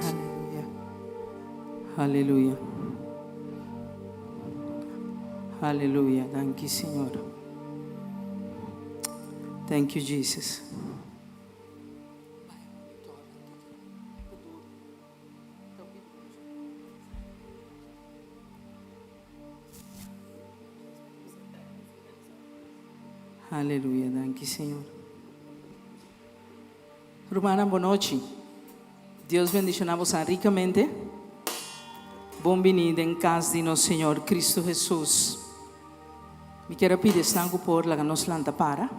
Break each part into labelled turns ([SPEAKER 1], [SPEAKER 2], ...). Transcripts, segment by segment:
[SPEAKER 1] Aleluya. Aleluya. Aleluya. Danki, Señor. Thank you, Jesus. Aleluya, danki Señor. Rumannan, bon nochi. Dios bendiciona bosan ricamente. Bon bini den cas di nos Señor Cristo Jesus. Mi kier a pidi esnan cu por laga nos lanta para.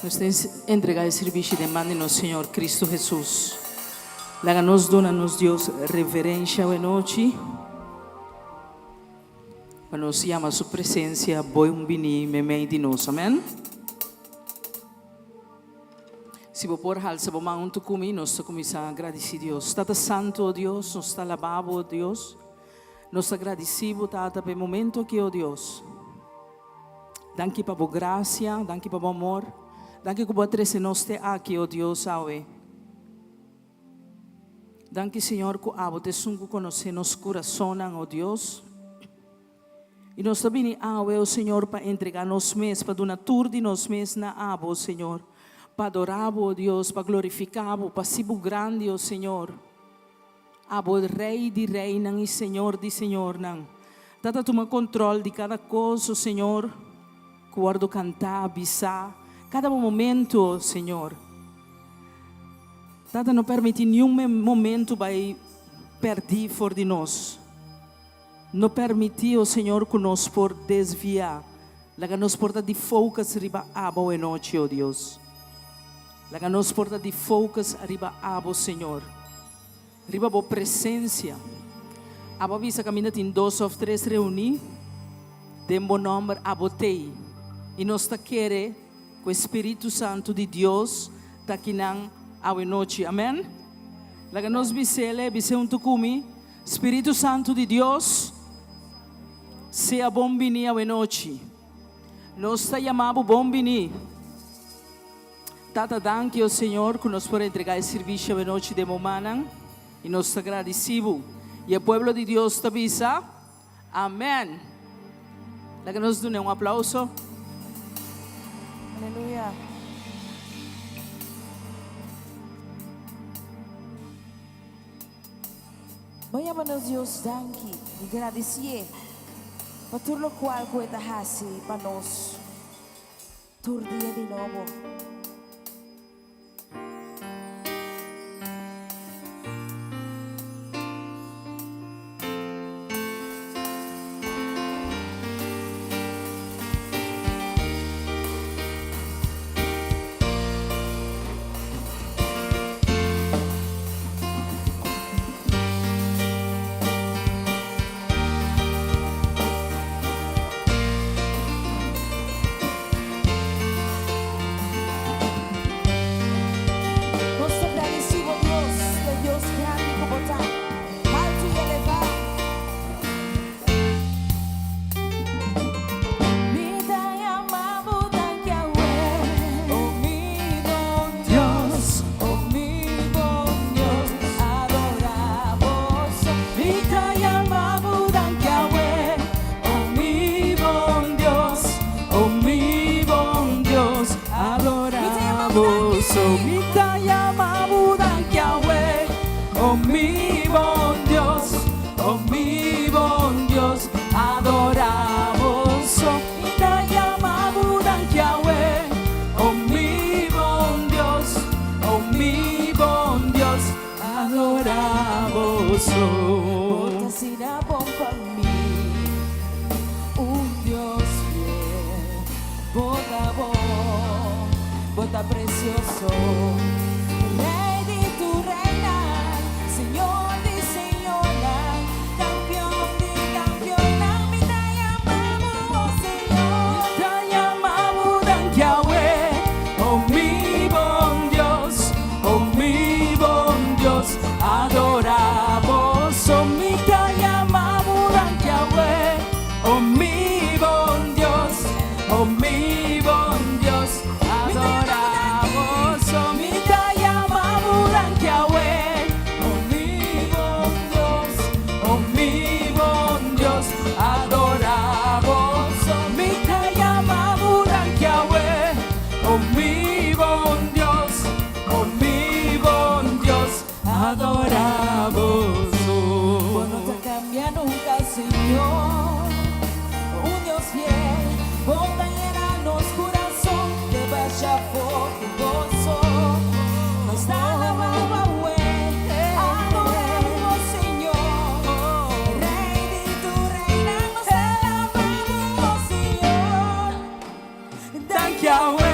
[SPEAKER 1] Nos ta entrega e sirbishi den man di nos Señor Cristo Jesus. Laga nos duna nos Dios reverencia awe nochi. Pa nos yama su presencia bon bini meimei di nos. Amen. Si bo por halsa bo man hunto cu mi, nos ta cuminsa gradici Dios. Tata Santo, oh Dios, nos ta alaba bo, oh Dios. Nos ta gradici bo, Tata, pa e momento aki, oh Dios. Danki pa bo gracia, danki pa bo amor. Danki ku bo a trese nos te aki, o Dios, awe. Danki, Señor, ku abo ta esun ku konosé nos kurasonnan, o Dios. I nos ta bini awe, o Señor, pa entregá nos mes, pa duna tur di nos mes na abo, o Señor, pa adorá bo, o Dios, pa glorifiká bo, pa hasi bo grandi, o Señor. Abo Rey di reynan y Señor di señornan. Tata tuma control di cada cos, o Señor, cu wordo canta, bisa, cada momento, o Señor. Tata no permiti niun momento bay perdi for di nos. No permiti, o Señor, cu nos por desvia. Laga nos por ta di focus riba Abo e nochi, o Dios. Laga nos por ta di focus riba Abo, Señor. Riba Bo presencia. Abo a bisa caminda tin dos of tres reuni den Bo nomber, Abo t'ey. Y nos ta kere cu e Spiritu Santo di Dios ta akinan awe nochi. Amen. Laga nos bis'El, bis'E hunto cu mi, Spiritu Santo di Dios, sea bon bini awe nochi. Nos ta yama Bo bon bini. Tata danki o Señor ku nos por entrega e sirbishi awenochi den bo mannan i nos ta gradisi bo. I e pueblo di Dios ta bisa, Amen. Laga nos duna un aplauso.
[SPEAKER 2] Aleluya. Bo yama nos Dios danki i gradisié pa tur lokual ku e ta hasi pa nos tur dia di nobo. Nos ta gradisí bo Dios, e Dios grandi ku bo ta, haltu i elevá. Mi ta yama bo danki awe, o mi bon Dios, o mi bon Dios, adorá bo so.
[SPEAKER 1] Mi ta yama bo danki awe, o mi bon Dios, o mi bon Dios, adorá bo so. Mi ta yama bo danki awe, o mi bon Dios, o mi bon Dios, adorá bo so. Mi ta yama bo danki awe, o mi bon Dios, o mi bon Dios, adorá bo so.
[SPEAKER 2] Bo ta asina bon pa mi, un Dios fiel. Bo ta bon, bo ta precioso. Rey di tur reynan, Señor di señornan, campeon di campeonnan, mi ta yama bo, oh Señor.
[SPEAKER 1] Mi ta yama bo danki awe, oh mi bon Dios, oh mi bon Dios, adorá bo so. Mi ta yama bo danki awe, oh mi bon Dios, oh mi bon Dios, adorá bo so. Mi ta yama bo danki awe, oh mi bon Dios, oh mi bon Dios, adorá bo so. Mi ta yama bo danki awe, oh mi bon Dios, oh mi bon Dios, adorá bo so.
[SPEAKER 2] Bo no ta cambia nunca, Señor. Un Dios fiel, bo ta yena nos curason di masha hopi goso. Nos ta alabá bo awe, adorá bo, Señor. Rey di tur reynan, nos ta alabá bo, Señor.
[SPEAKER 1] Danki awe,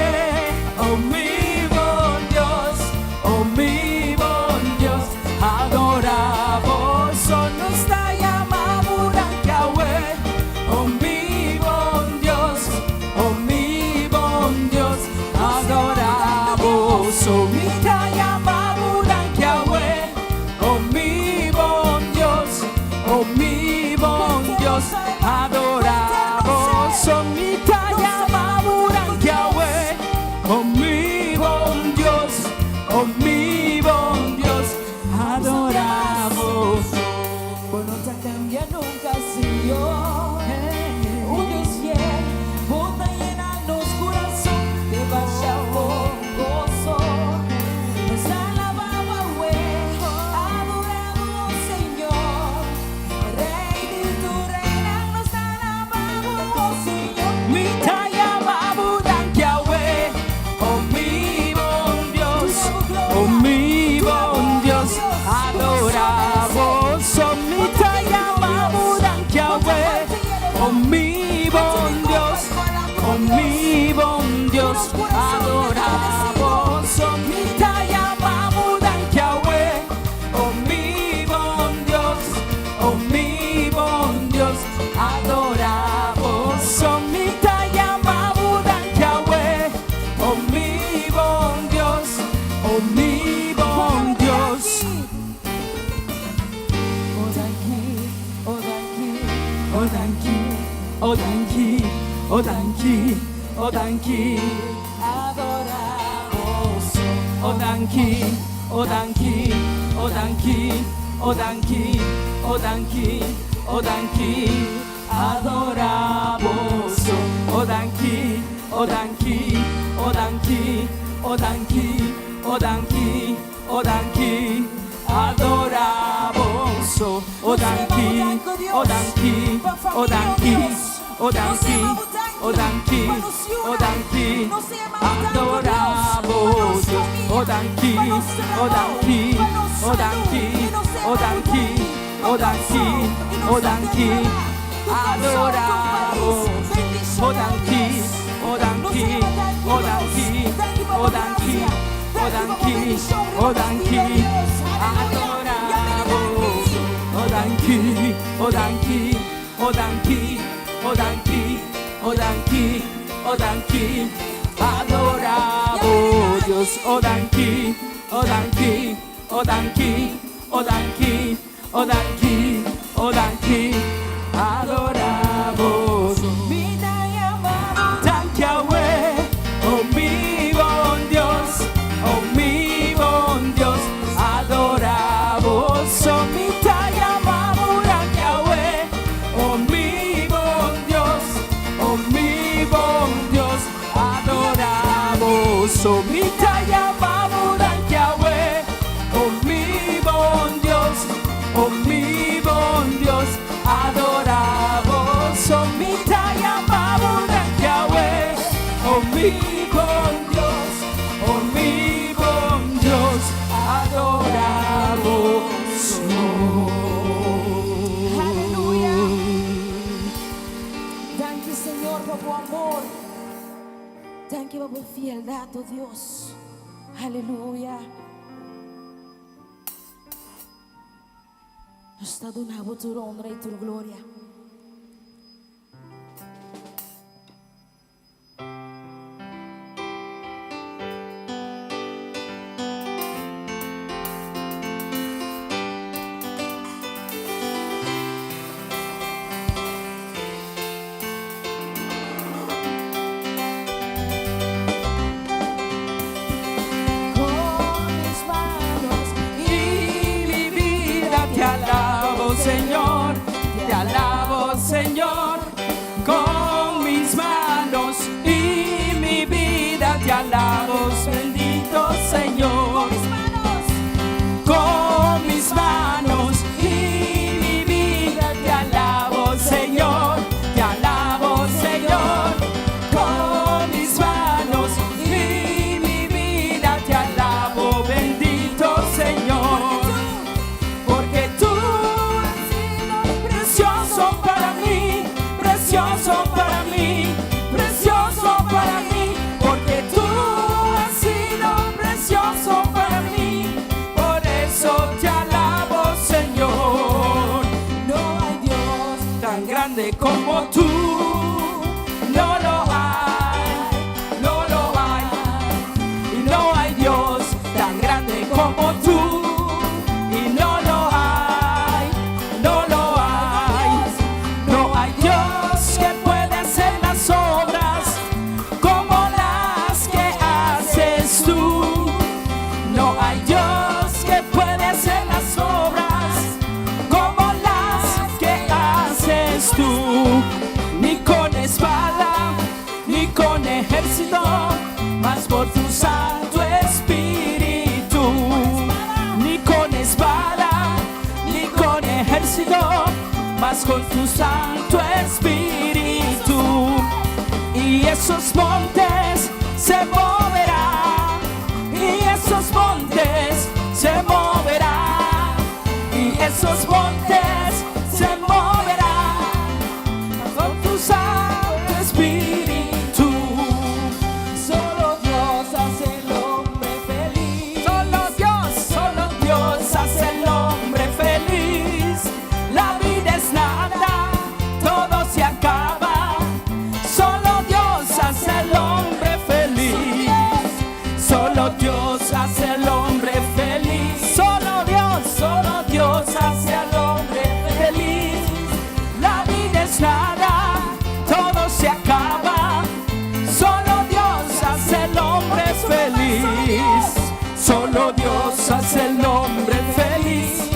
[SPEAKER 1] oh mi bon Dios, oh mi bon Dios, adorá bo so. Nos ta yama bo danki awe, oh mi bon Dios, oh mi bon Dios, adorá bo so. Mi ta yama bo danki awe, oh mi bon Dios, oh mi bon Dios, adorá bo so. Mi ta yama bo danki awe, oh mi bon Dios, oh mi bon Dios, adorá bo so.
[SPEAKER 2] Bo no ta cambia nunca, Señor. Un Dios fiel, bo ta yena nos curason di masha goso. Nos ta alabá bo awe, adorá bo, Señor. Rey di tur reynan, nos ta alabá bo, Señor.
[SPEAKER 1] Mi ta yama bo danki awe, oh mi bon Dios, oh mi bon Dios, adorá bo so. Mi ta yama bo danki awe, oh mi bon Dios, oh mi bon Dios, adorá bo so. Mi ta yama bo danki awe, oh mi bon Dios, oh mi bon Dios, adorá bo so. Mi ta yama bo danki awe, oh mi bon Dios, oh mi bon Dios.
[SPEAKER 2] Oh danki, oh danki,
[SPEAKER 1] Oh danki, oh danki, oh danki, oh danki,
[SPEAKER 2] adorá bo so.
[SPEAKER 1] Oh danki, oh danki, oh danki, oh danki, oh danki, oh danki, adorá bo so. Oh danki, oh danki, oh danki, oh danki, oh danki, oh danki, adorá bo so. O danki, o danki, o danki, o danki, o danki, o danki, adorá bo Dios. O danki, o danki, o danki, o danki, o danki, o danki, adorá bo. O danki, o danki, o danki, o danki, o danki, o danki, adorá bo. O danki, o danki, o danki, o danki, o danki, o danki, adorá bo Dios. O danki, o danki, o danki, o danki, o danki, o danki, adorá bo.
[SPEAKER 2] Mi ta yama
[SPEAKER 1] Danki Yahweh, oh mi bon Dios, oh mi bon Dios, adorá bo. Mi ta yama danki Yahweh, oh mi bon Dios, oh mi bon Dios, adorá bo. Mi ta yama danki Yahweh, oh mi bon Dios, oh mi bon Dios, adorá bo. Mi ta yama danki Yahweh, oh mi bon Dios, oh mi bon Dios, adorá bo.
[SPEAKER 2] Aleluya. Danki, Señor, pa bo amor. Danki pa bo fieldat, oh Dios. Aleluya. Nos ta duna bo tur honra i tur gloria. Con mis manos
[SPEAKER 1] Y mi vida te alabo, Señor, te alabo, Señor, con mis manos y mi vida te alabo, bendito Señor.
[SPEAKER 2] Mis manos.
[SPEAKER 1] Con mis manos y mi vida te alabo, Señor, te alabo, Señor. Con mis manos y mi vida te alabo, bendito Señor. Porque tú has sido precioso para mí, precioso para mí, precioso para mí. Porque tú has sido precioso para mí, por eso te alabo, Señor.
[SPEAKER 2] No hay Dios
[SPEAKER 1] Tan grande como tú, no lo hay, no lo hay. Y no hay Dios tan grande como tú. Y no lo hay, no lo hay. No hay Dios que pueda hacer las obras como las que haces tú. No hay Dios que puede hacer las obras como las que haces tú. Ni con espada, ni con ejército, mas por tu Santo Espíritu. Ni con espada, ni con ejército, mas con tu Santo Espíritu. Y esos montes se moverán, y esos montes se moverán, y esos montes se moverán con tu Santo Espíritu.
[SPEAKER 2] Solo Dios hace el hombre feliz.
[SPEAKER 1] Solo Dios hace el hombre feliz. La vida es nada, todo se acaba. Solo Dios hace el hombre feliz. Solo Dios hace el hombre feliz. Solo Dios hace al hombre feliz. La vida es nada, todo se acaba. Solo Dios hace el hombre feliz. Solo Dios hace el hombre feliz.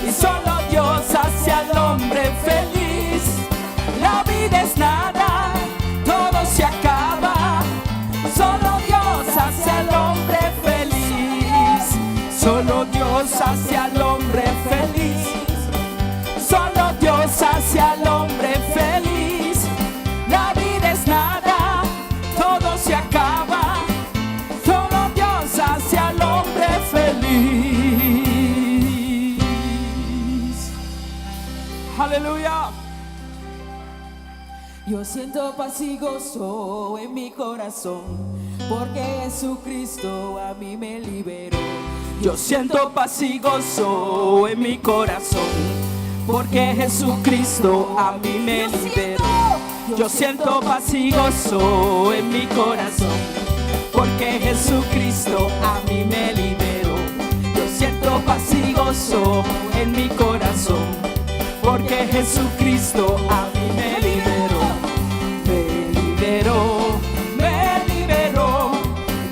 [SPEAKER 1] Y solo Dios hace al hombre feliz. La vida es nada, todo se acaba. Solo Dios hace al hombre feliz. Solo Dios hace al hombre feliz. Aleluya.
[SPEAKER 2] Yo siento paz y gozo en mi corazón, porque Jesucristo a mí me liberó.
[SPEAKER 1] Yo siento paz y gozo en mi corazón, porque Jesucristo a mí me liberó. Yo siento paz y gozo en mi corazón, porque Jesucristo a mí me liberó. Yo siento paz y gozo en mi corazón, porque Jesucristo a mí me liberó. Me liberó, me liberó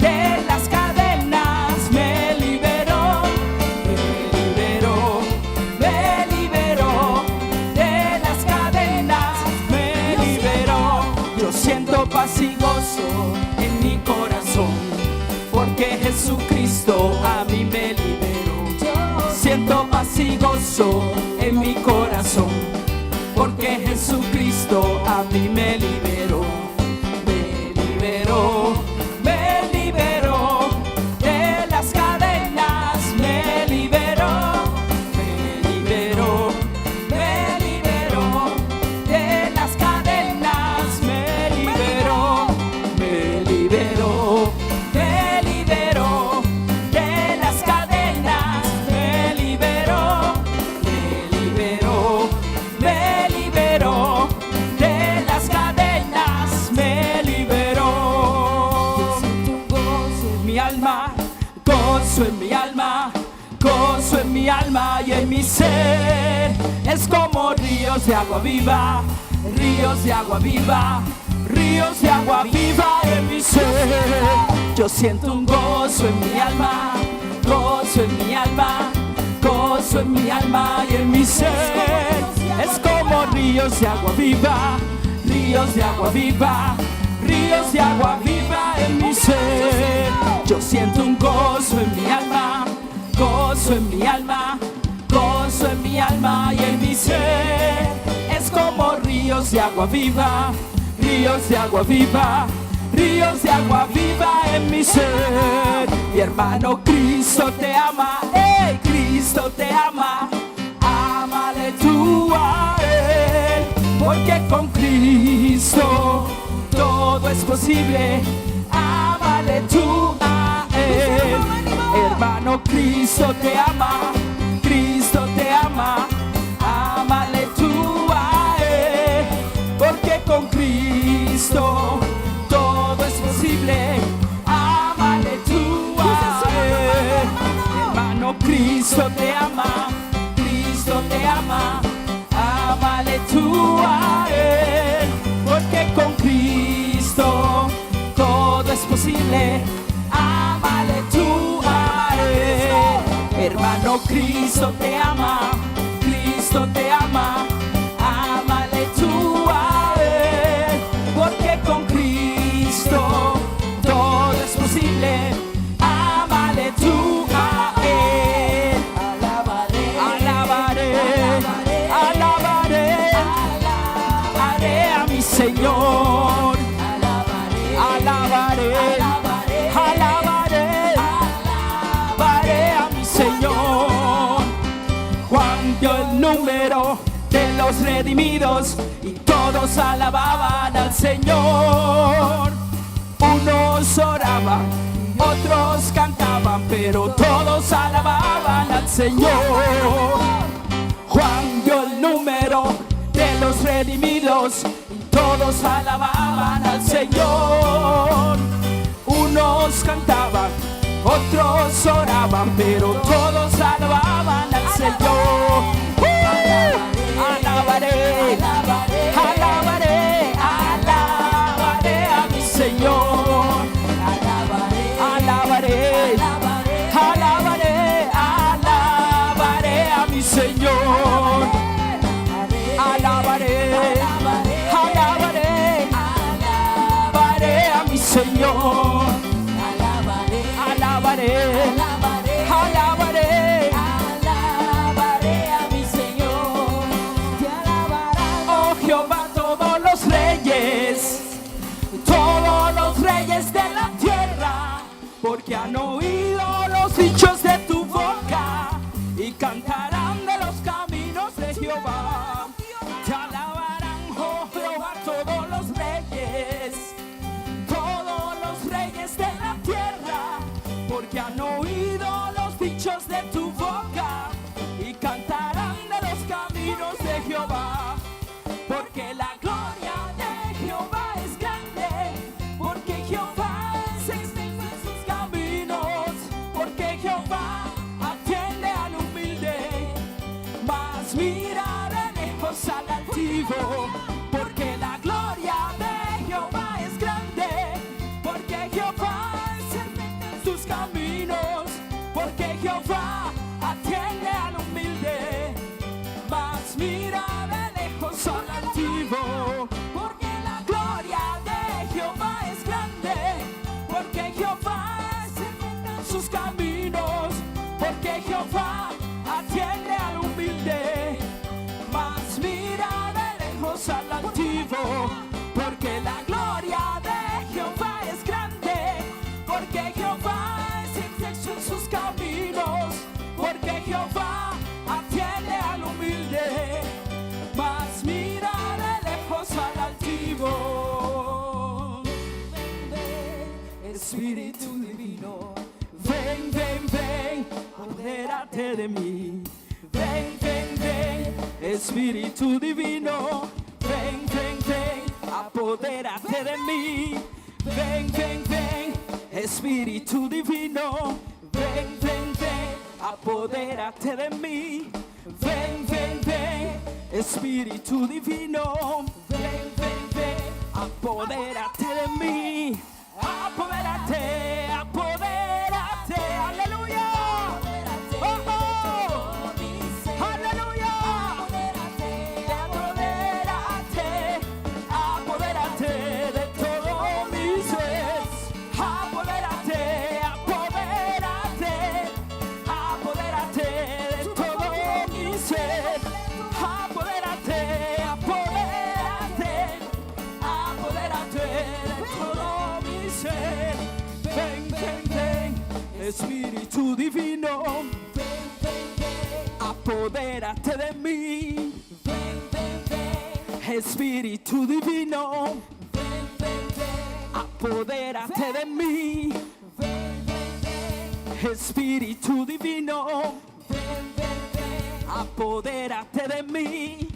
[SPEAKER 1] de las cadenas, me liberó, me liberó, me liberó de las cadenas, me liberó. Yo siento paz y gozo en mi corazón, porque Jesucristo a mí me liberó. Siento paz y gozo en mi corazón, porque Jesucristo a mí me liberó. Me liberó, me liberó de las cadenas, me liberó, me liberó, me liberó de las cadenas, me liberó, me liberó, me liberó de las cadenas, me liberó, me liberó, me liberó de las cadenas, me liberó.
[SPEAKER 2] Siento un gozo en
[SPEAKER 1] Mi alma, gozo en mi alma, gozo en mi alma y en mi ser. Es como ríos de agua viva, ríos de agua viva, ríos de agua viva en mi ser. Yo siento un gozo en mi alma, gozo en mi alma, gozo en mi alma y en mi ser. Es como ríos de agua viva, ríos de agua viva, ríos de agua viva en mi ser. Yo siento un gozo en mi alma, gozo en mi alma, gozo en mi alma y en mi ser. Es como ríos de agua viva, ríos de agua viva, ríos de agua viva en mi ser. Mi hermano Cristo te ama, ¡ey! Cristo te ama, ámale tú a él, porque con Cristo todo es posible. Ámale tú a él, hermano Cristo te ama, Cristo te ama, ámale tú a él, porque con Cristo todo es posible. Ámale tú a él, hermano Cristo te ama, Cristo te ama, ámale tú a él, porque con Cristo todo es posible. Ámale tú a él, hermano Cristo te ama, Cristo te ama, ámale tú a él, porque con Cristo todo es posible. Ámale tú a él.
[SPEAKER 2] Alabaré,
[SPEAKER 1] Alabaré, alabaré, alabaré a mi Señor.
[SPEAKER 2] alabaré,
[SPEAKER 1] Alabaré,
[SPEAKER 2] alabaré,
[SPEAKER 1] alabaré, alabaré a mi Señor. Juan dio el número de los redimidos y todos alababan al Señor. Unos oraban, otros cantaban, pero todos alababan al Señor. Juan dio el número de los redimidos y todos alababan al Señor. Unos cantaban, otros oraban, pero todos alababan al Señor. ¡Uh! Alabaré, alabaré, alabaré a mi Señor.
[SPEAKER 2] alabaré,
[SPEAKER 1] Alabaré,
[SPEAKER 2] alabaré,
[SPEAKER 1] alabaré, alabaré a mi Señor.
[SPEAKER 2] alabaré,
[SPEAKER 1] Alabaré, alabaré, alabaré a mi Señor.
[SPEAKER 2] alabaré,
[SPEAKER 1] Alabaré,
[SPEAKER 2] alabaré,
[SPEAKER 1] alabaré.
[SPEAKER 2] alabaré a mi Señor. Te alabarán
[SPEAKER 1] Oh Jehová, todos los reyes, todos los reyes de la tierra, porque han oído los dichos de tu boca y cantarán de los caminos de Jehová. altivo. Porque la gloria de Jehová es grande, porque Jehová es perfecto en sus caminos, porque Jehová atiende al humilde, mas mira de lejos al altivo. Porque la gloria de Jehová es grande, porque Jehová es perfecto en sus caminos, porque Jehová atiende al humilde, mas mira de lejos al altivo. Porque la gloria de Jehová es grande, porque Jehová es perfecto en sus caminos, porque Jehová atiende al humilde, mas mira de lejos al altivo.
[SPEAKER 2] Ven, ven, Espíritu divino.
[SPEAKER 1] Ven, ven, ven, apodérate de mí. Ven, ven, ven, Espíritu divino. Ven, ven, ven, apodérate de mí. Ven, ven, ven, Espíritu divino. Ven, ven, ven, apodérate de mí. Ven, ven, ven, Espíritu divino. Ven, ven, ven, apodérate de mí. Apodérate, apodérate, aleluya.
[SPEAKER 2] Apodérate
[SPEAKER 1] Oh,
[SPEAKER 2] de
[SPEAKER 1] oh.
[SPEAKER 2] todo mi ser.
[SPEAKER 1] Aleluya.
[SPEAKER 2] Apodérate,
[SPEAKER 1] Apodérate, apodérate de todo mi ser. Apodérate, apodérate, apodérate de todo mi ser. Apodérate, apodérate, apodérate de todo mi ser. Ven, ven, ven, Espíritu divino,
[SPEAKER 2] Ven, ven, ven,
[SPEAKER 1] apodérate de mí.
[SPEAKER 2] ven, ven, ven,
[SPEAKER 1] Espíritu divino,
[SPEAKER 2] ven, ven, ven,
[SPEAKER 1] apodérate de mí.
[SPEAKER 2] ven, ven, ven,
[SPEAKER 1] Espíritu divino,
[SPEAKER 2] ven, ven, ven,
[SPEAKER 1] apodérate de mí.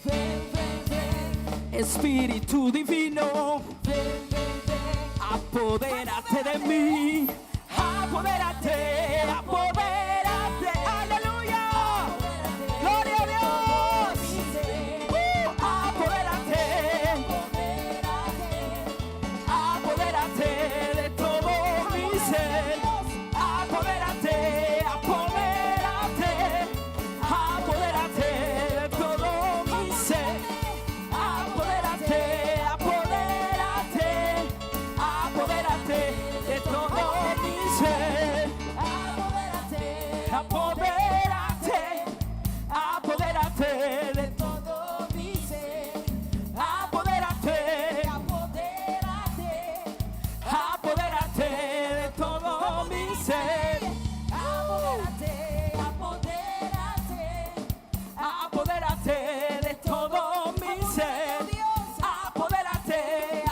[SPEAKER 2] ven, ven, ven,
[SPEAKER 1] Espíritu divino,
[SPEAKER 2] ven, ven, ven.
[SPEAKER 1] apodérate de mí. Apodérate, apodérate, aleluya. Gloria a Dios. Apodérate, apodérate de todo mi ser. Apodérate, apodérate, apodérate de todo mi ser. Apodérate, apodérate, apodérate de todo mi ser. Apodérate, apodérate de
[SPEAKER 2] Todo mi ser.
[SPEAKER 1] apodérate,
[SPEAKER 2] Apodérate,
[SPEAKER 1] apodérate de todo mi ser.
[SPEAKER 2] apodérate, apodérate,
[SPEAKER 1] Apodérate de todo mi ser. Apodérate,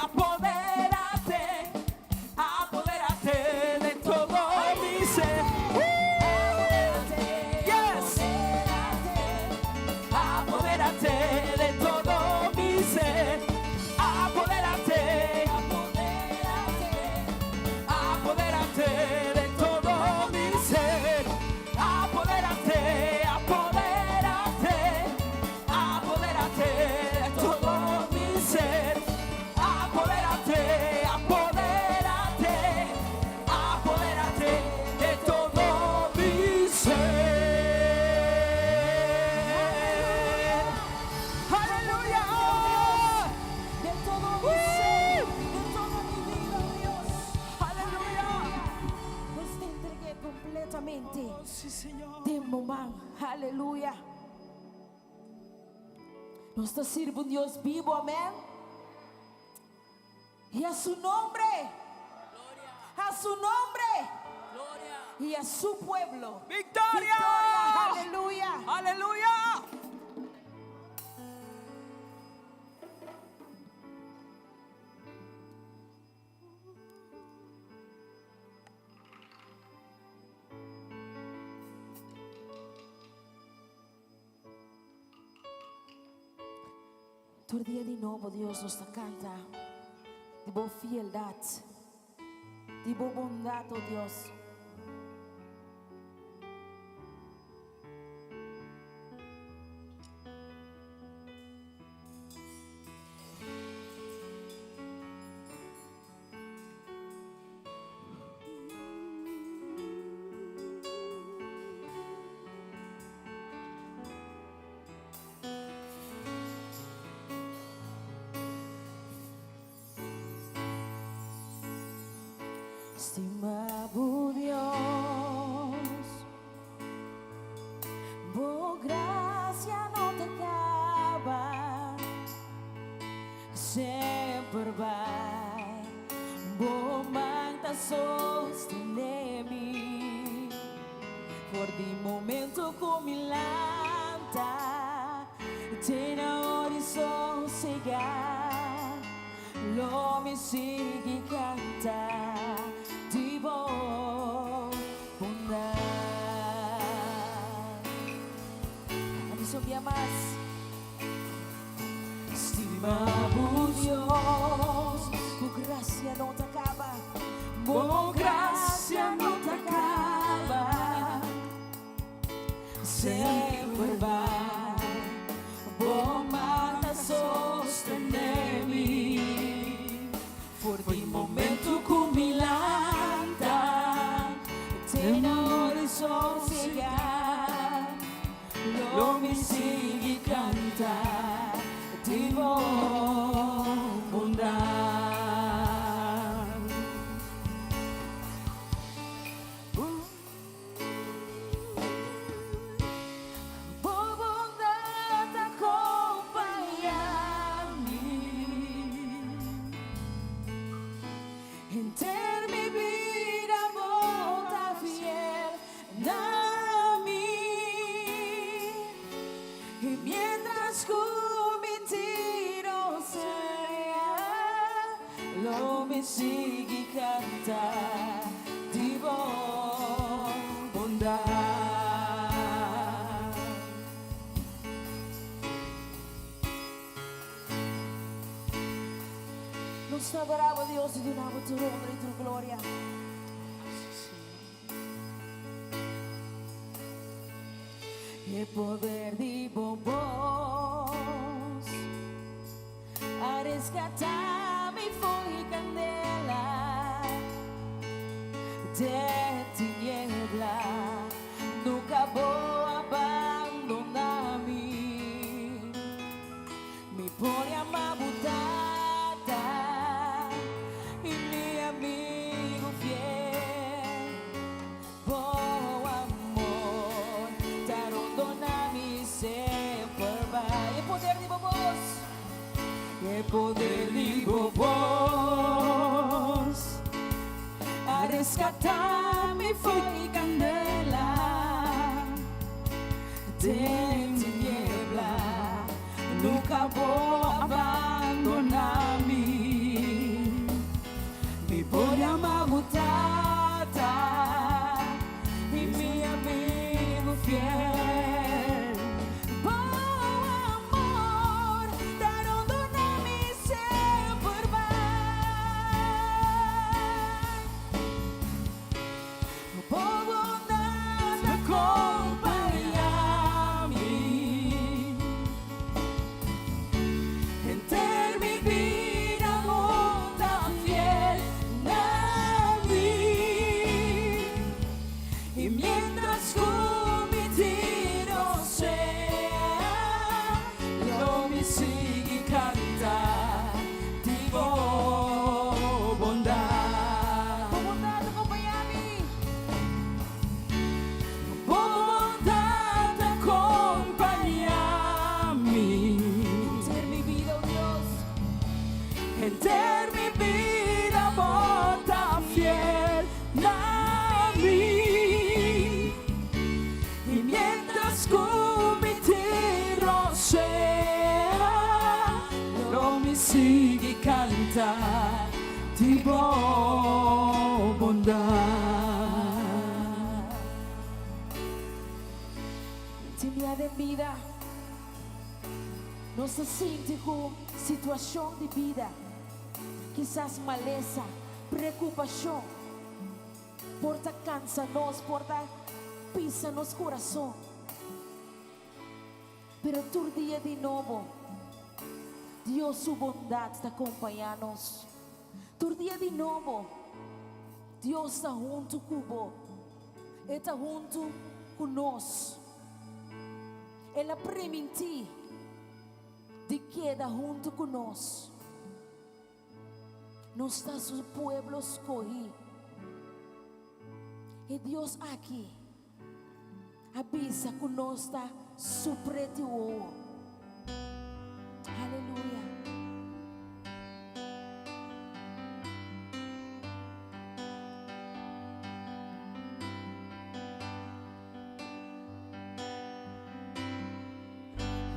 [SPEAKER 1] apodérate, apodérate de todo mi ser. Yes. Apodérate de todo mi ser. Apodérate, apodérate de todo mi ser. Apodérate, apodérate, apodérate de todo mi ser. Apodérate, apodérate, apodérate de todo mi ser. Aleluya.
[SPEAKER 2] De todo mi ser, de toda mi vida, Dios.
[SPEAKER 1] Aleluya.
[SPEAKER 2] Nos te entregué completamente.
[SPEAKER 1] Oh, sí, Señor.
[SPEAKER 2] Den bo man, aleluya. Nos ta sirbi un Dios bibu, amèn. I a su nòmber, a su nòmber i a su pueblo.
[SPEAKER 1] Victoria.
[SPEAKER 2] Victoria, aleluya.
[SPEAKER 1] Aleluya.
[SPEAKER 2] Tur dia di nobo, Dios, nos ta kanta di bo fieldat, di bo bondat, oh Dios. Stima bo Dios, bo gracia no ta caba, semper bai bo man ta sostene mi. For di momento cu mi lanta te na ora di sosega. Lo mi sigui canta di bo bondad. Ami so bia mas. Stima bo Dios, bo gracia no ta caba. Bo gracia no ta caba. Semper bai bo man ta sostene mi. For di momento ku mi lanta te na ora di sosega, lo mi sigui kanta di bo bondat. Bo bondat ta kompañá mi henter mi bida, bo ta fiel na mi i miéntras ku mi tiro sea lo mi sigui kanta di bo bondat. Nos ta adorá bo, Dios, i duna bo tur honra i tur gloria. E poder di bo bos a rescatá mi fo'i candela den tiniebla. Nunca bo a bandoná mi. Mi por yama bo Tata i mi amigo fiel. Bo amor ta rondoná mi semper bai. E poder di bo bos. E poder di bo bos a rescatá mi fo'i candela den tiniebla. Nunca bo a bandoná mi. Mi por yama bo Tata i mi amigo fiel. Bo amor ta rondoná mi semper bai. Bo bondat ta kompañá mi henter mi bida, bo ta fiel na mi i miéntras ku mi tiro sea, lo mi sigui kanta di bo bondat. Bo bondat ta kompañá mi. Bo bondat ta kompañá mi. Henter mi bida, oh Dios. Henter mi bida bo ta fiel na mi. I miéntras ku mi tiro sea, lo mi sigui kanta di bo bondat. Tin dia den bida nos ta sinti ku situashon di bida, kisas malesa, preokupashon, por ta kansa nos, por ta pisa nos kurason. Pero tur dia di nobo, Dios su bondat ta kompañá nos. Tur dia di nobo, Dios ta huntu ku bo. E ta huntu ku nos. El a primintí di keda huntu ku nos. Nos ta su pueblo skohí. E Dios aki a bisa ku nos ta su preti wowo. Aleluya.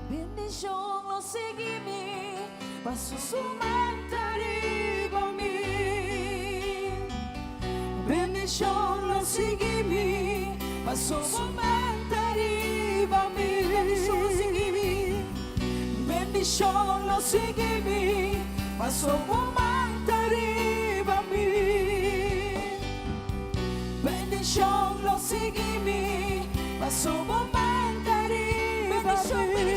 [SPEAKER 2] Bendishon lo sigui mi, paso su man ta riba mi. Bendishon lo sigui mi, paso su man ta riba mi. Bendishon lo sigui mi, paso bo man ta riba mi. Bendishon lo sigui mi, paso bo man ta riba mi.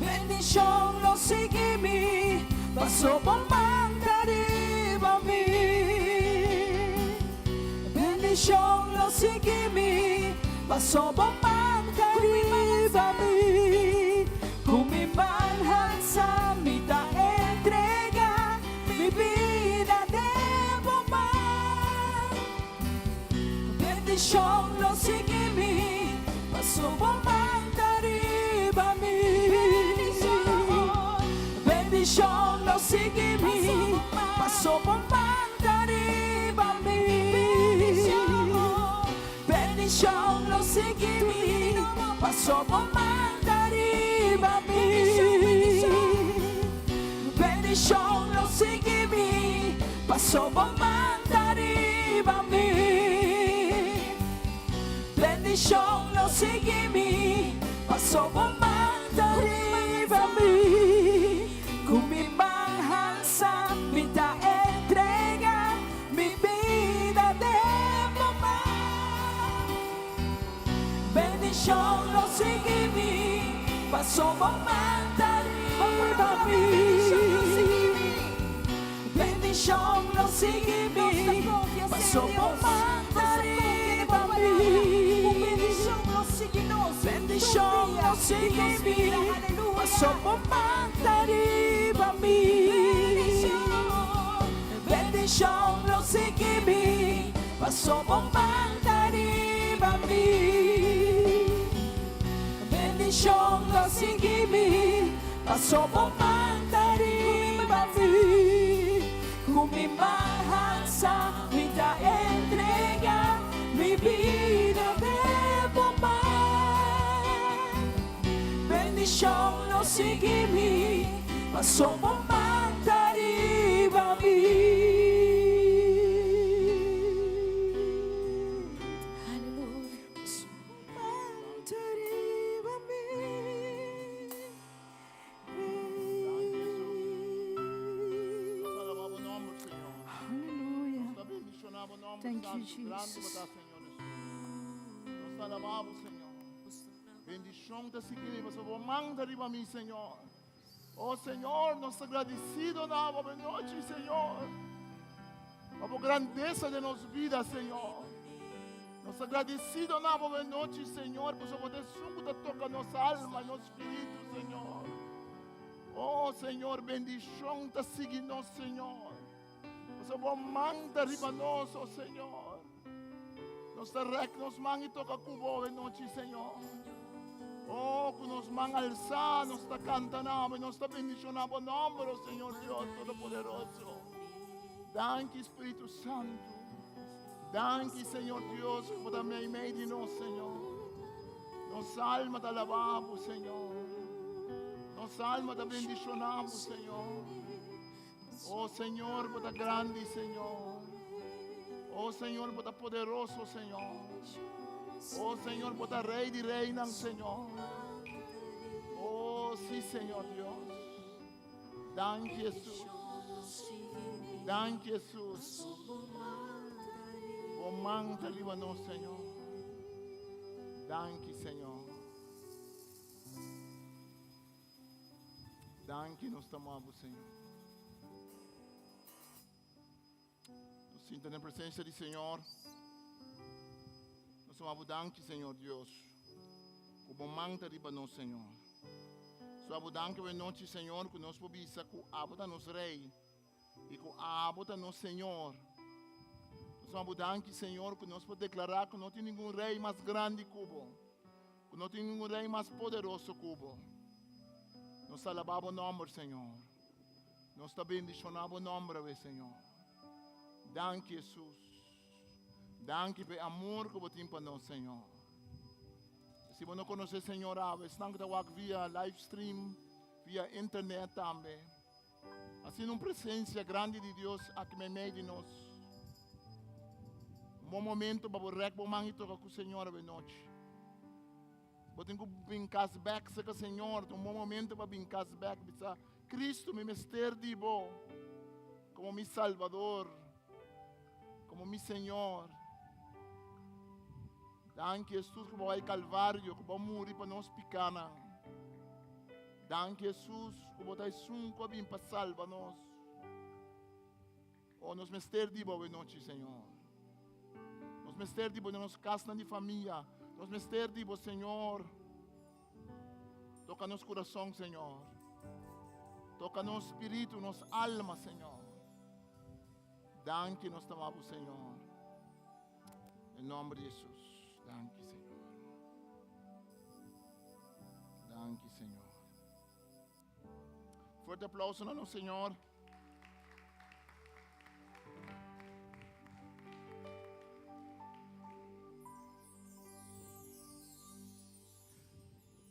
[SPEAKER 2] Bendishon lo sigui mi, paso bo man ta riba mi. Bendishon lo sigui mi, paso bo man ta riba mi. Ku mi man halsa mi ta entrega mi bida den bo man. Bendishon lo sigui mi, paso bo man ta riba mi. Bendishon lo sigui mi, paso bo man ta riba mi. Bendishon lo sigui mi, paso bo man ta riba mi. Bendishon lo sigui mi, paso bo man ta riba mi. Bendishon lo sigui mi, paso bo man ta riba mi. Ku mi man halsa mi ta entrega mi bida den bo man. Bendishon lo sigui mi, paso bo man ta riba mi. Bendishon lo sigui mi, paso bo man ta riba mi. Bendishon lo sigui mi, paso bo man ta riba mi. Bendishon lo sigui mi, paso bo man ta riba mi. Bendishon lo sigui mi, paso bo man ta riba mi. Ku mi man halsa mi ta entrega mi bida den bo man. Bendishon lo sigui mi, paso bo man ta riba mi. Aleluya.
[SPEAKER 1] Paso bo man ta riba mi.
[SPEAKER 3] Nos alabá bo nòmber, Señor.
[SPEAKER 1] Aleluya.
[SPEAKER 3] Nos ta bendishoná bo nòmber,
[SPEAKER 1] Thank you,
[SPEAKER 3] Santu, grandi
[SPEAKER 1] Jesus.
[SPEAKER 3] bo ta, Señor Hesus. Nos ta alabá bo, Señor. Bendishon ta sigui mi, pasobra bo man ta riba mi, Señor. Oh, Señor, nos ta gradisido na bo anochi, Señor. Pa bo grandesa den nos bida, Señor. Nos ta gradisido na bo anochi, Señor, pasobra bo ta esun ku ta toka nos alma i nos spiritu, Señor. Oh, Señor, bendishon ta sigui nos, Señor. Pasobra bo man ta riba nos, oh Señor. Nos ta rèk nos man i toka ku bo anochi, Señor. Oh, ku nos man alsá nos ta kanta na bo i nos ta bendishoná bo nòmber, oh Señor Dios Todopoderoso. Danki, Spiritu Santu. Danki, Señor Dios, ku bo ta meimei di nos, Señor. Nos alma ta alabá bo, Señor. Nos alma ta bendishoná bo, Señor. Oh Señor, bo ta grandi, Señor. Oh Señor, bo ta poderoso, Señor. Oh Señor, bo ta Rei di reinan, Señor. Oh sí, Señor Dios. Danki, Hesus. Danki, Hesus. Bo man ta riba nos, Señor. Danki, Señor. Danki nos ta ama bo, Señor. Nos sinta den presensia di Señor. Nos ta ama bo danki, Señor Dios. Ku bo man ta riba nos, Señor. So abo danki awe nochi, Señor, ku nos por bisa ku abo ta nos Rei i ku abo ta nos Señor. Nos ta danki, Señor, ku nos por deklará ku no tin ningun rei mas grandi ku bo, ku no tin ningun rei mas poderoso ku bo. Nos ta alabá bo nòmber, Señor. Nos ta bendishoná bo nòmber awe, Señor. Danki, Hesus. Danki pa e amor ku bo tin pa nos, Señor. Si bo no konosé Señor awe, esnan ku ta wak via live stream, via internet tambe, asina un presensia grandi di Dios aki meimei di nos. Un bon momento pa bo rèk bo man i toka ku Señor awe nochi. Bo tin ku bin kas bèk serka Señor, ta un bon momento pa bin kas bèk, bisa, Cristo, mi mester di bo komo mi Salbador, komo mi Señor. Danki Hesus ku bo bai Kalvario, ku bo a muri pa nos pikanan. Danki Hesus ku bo ta esun ku a bin pa salba nos. Oh, nos mester di bo awe nochi, Señor. Nos mester di bo den nos kasnan di famia. Nos mester di bo, Señor. Toka nos kurason, Señor. Toka nos spiritu, nos alma, Señor. Danki nos ta bo, Señor. Den nomber di Jesus. Danki, Señor. Danki, Señor. Fuerte aplauso na nos Señor.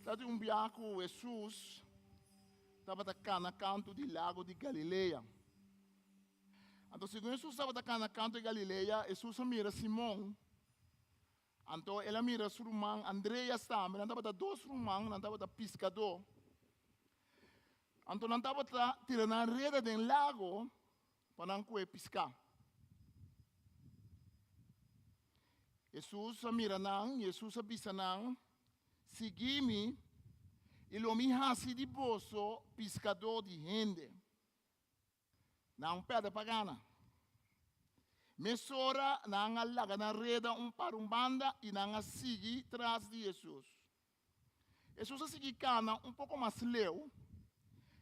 [SPEAKER 3] Ta di un biaha ku Hesus tabata kana kantu di lago di Galilea. Anto segun Hesus tabata kana kantu di Galilea, Hesus a mira Simon. Anto el a mira su ruman Andreas tambe, nan tabata dos ruman, nan tabata piskadó. Anto nan tabata tira nan reda den lago pa nan kue piská. Hesus a mira nan i Hesus a bisa nan, Sigui mi, i lo mi hasi di boso piskadó di hende. Nan pèrdè pa gana. Mesora nan a laga nan reda un par un banda i nan a sigui tras di Hesus. Hesus a sigui kana un poko mas leu,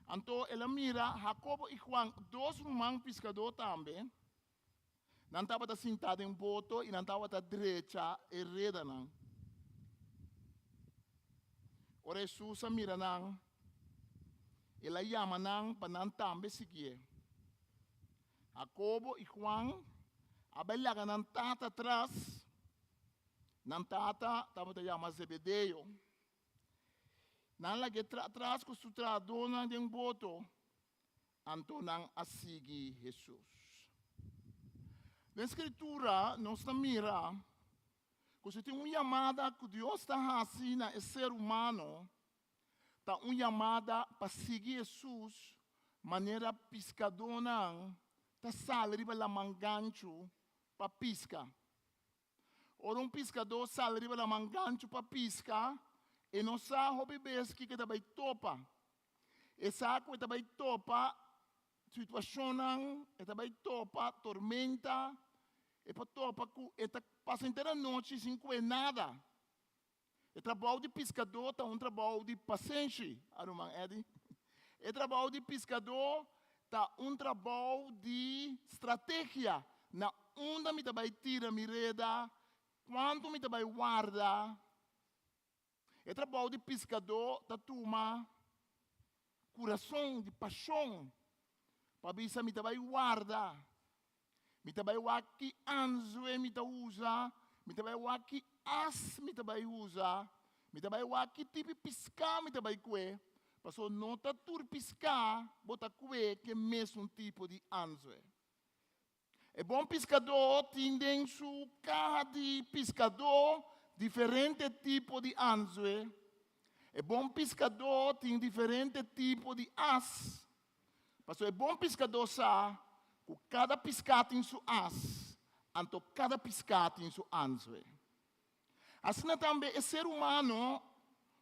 [SPEAKER 3] anto el a mira Hakobo i Huan, dos ruman piskadó tambe. Nan tabata sintá den boto i nan tabata drecha e redanan. Ora Hesus a mira nan, el a yama nan pa nan tambe siguié. Hakobo i Huan a bai laga nan tata atras. Nan tata tabata yama Zebedeo. Nan lag'é atras ku su trahadónan den boto. Anto nan a sigui Hesus. Den Skritura nos ta mira ku si tin un yamada ku Dios ta hasi na e ser humano, ta un yamada pa sigui Hesus manera piskadónan ta sali riba laman ganchu pa piska. Ora un piskadó sali riba laman ganchu pa piska, e no sa hopi bes kiko e ta bai topa. E sa ku e ta bai topa situashonnan, e ta bai topa tormenta, e por topa ku e ta pasa henter anochi sin kue nada. E trabou di piskadó ta un trabou di pasenshi, a ruman Eddie. E trabou di piskadó ta un trabou di strategia, na unda mi ta bai tira mi reda, kuantu mi ta bai warda. E trabou di piskadó ta tuma kurason, di pashon, pa bisa mi ta bai warda. Mi ta bai wak ki anzue mi ta usa, mi ta bai wak ki as mi ta bai usa, mi ta bai wak ki tipi piská mi ta bai kue, pasobra no ta tur piská bo ta kue ku e mesun tipo di anzue. E bon piskadó tin den su kaha di piskadó diferente tipo di anzue. E bon piskadó tin diferente tipo di as. Pasobra e bon piskadó sa ku kada piská tin su as, anto kada piská tin su anzue. Asina tambe e ser humano,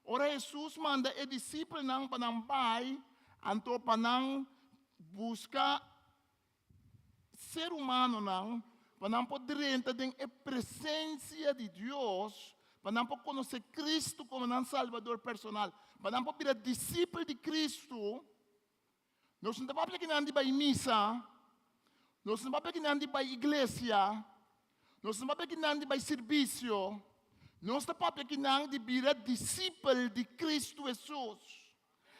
[SPEAKER 3] ora Hesus manda e disipelnan pa nan bai, anto pa nan buska ser humanonan, pa nan por drenta den e presensia di Dios, pa nan por konosé Kristu komo nan Salbador personal, pa nan por bira disipel di Kristu. Nos no ta papia kinan di bai misa, nos no ta papia kinan di bai iglesia. Nos no papia kinan di bai servisio. Nos ta papia kinan di bira disipel di Kristu Hesus.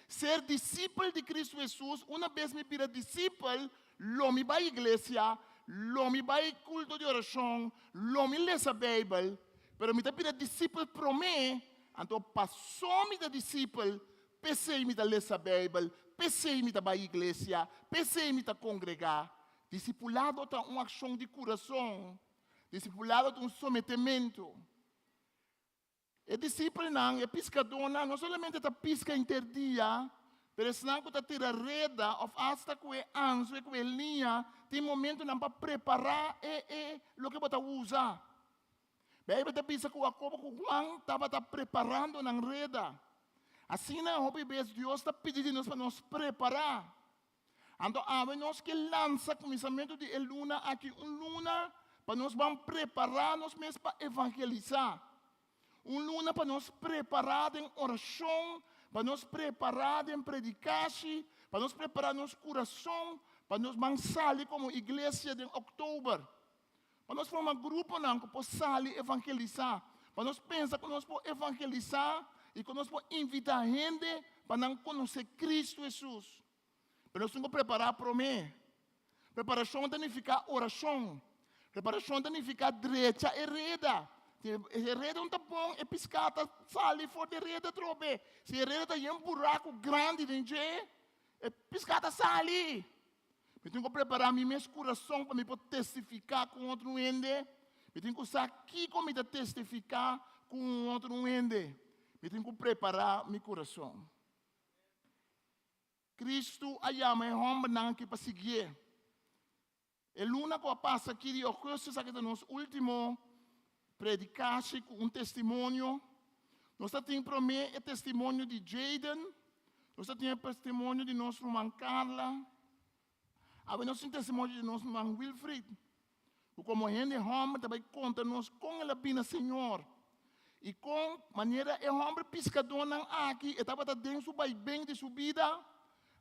[SPEAKER 3] Ser disipel di Kristu Hesus, una bes mi bira disipel, lo mi bai iglesia, lo mi bai kulto di orashon, lo mi lesa Beibel, pero mi ta bira disipel promé, anto paso mi ta disipel, p'esei mi ta lesa Beibel, p'esei mi ta bai iglesia, p'esei mi ta kongregá. Disipulado ta un akshon di kurason. Disipulado ta un sometementu. E disipelnan, e piskadónan, no solamente ta piska henter dia, pero esnan ku ta tira reda òf asta ku e anzue, ku e liña, tin momentunan pa prepará e e loke bo ta usa. Beibel ta bisa ku Jakobo ku Juan tabata preparando nan reda. Asina hopi bes Dios ta pidi di nos pa nos prepará. Anto awe nos ke lansa kuminsamentu di e luna aki un luna pa nos ban prepará nos mes pa evangelisá. Un luna pa nos prepará den orashon, pa nos prepará den predikashi, pa nos prepará nos kurason, pa nos ban sali komo iglesia den òktober. Pa nos forma gruponan ku por sali evangelisá. Pa nos pensa ku nos por evangelisá i ku nos por invitá hende pa nan konosé Kristu Hesus. Pero nos tin ku prepará promé. Preparashon ta nifiká orashon. Preparashon ta nifiká drecha e reda. Si e reda no ta bon, e piská ta sali for di e reda atrobe. Si e reda ta yen buraku grandi den dje, e piská ta sali. Mi tin ku prepará mi mes kurason pa mi por testifiká ku un otro hende. Mi tin ku sa kiko mi ta testifiká ku un otro hende. Mi tin ku prepará mi kurason. Kristu a yama e hòmbernan aki pa siguié. E luna ku a pasa aki di ougùstùs aki ta nos último predikashi ku un testimonio. Nos ta tin promé e testimonio di Jayden, nos ta tin e testimonio di nos ruman Carla, awe nos tin testimonio di nos ruman Wilfried, ku komo hende hòmber ta bai konta nos kon el a bini na Señor i kon manera e hòmber piskadónan aki e tabata den su baiben di su bida,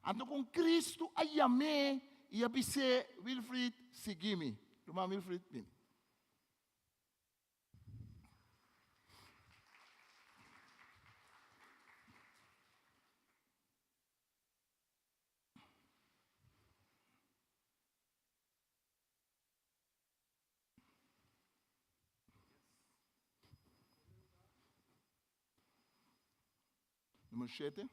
[SPEAKER 3] anto kon Kristu a yam'é i a bis'é, Wilfried, sigui mi. Ruman Wilfried, bini. Número 7.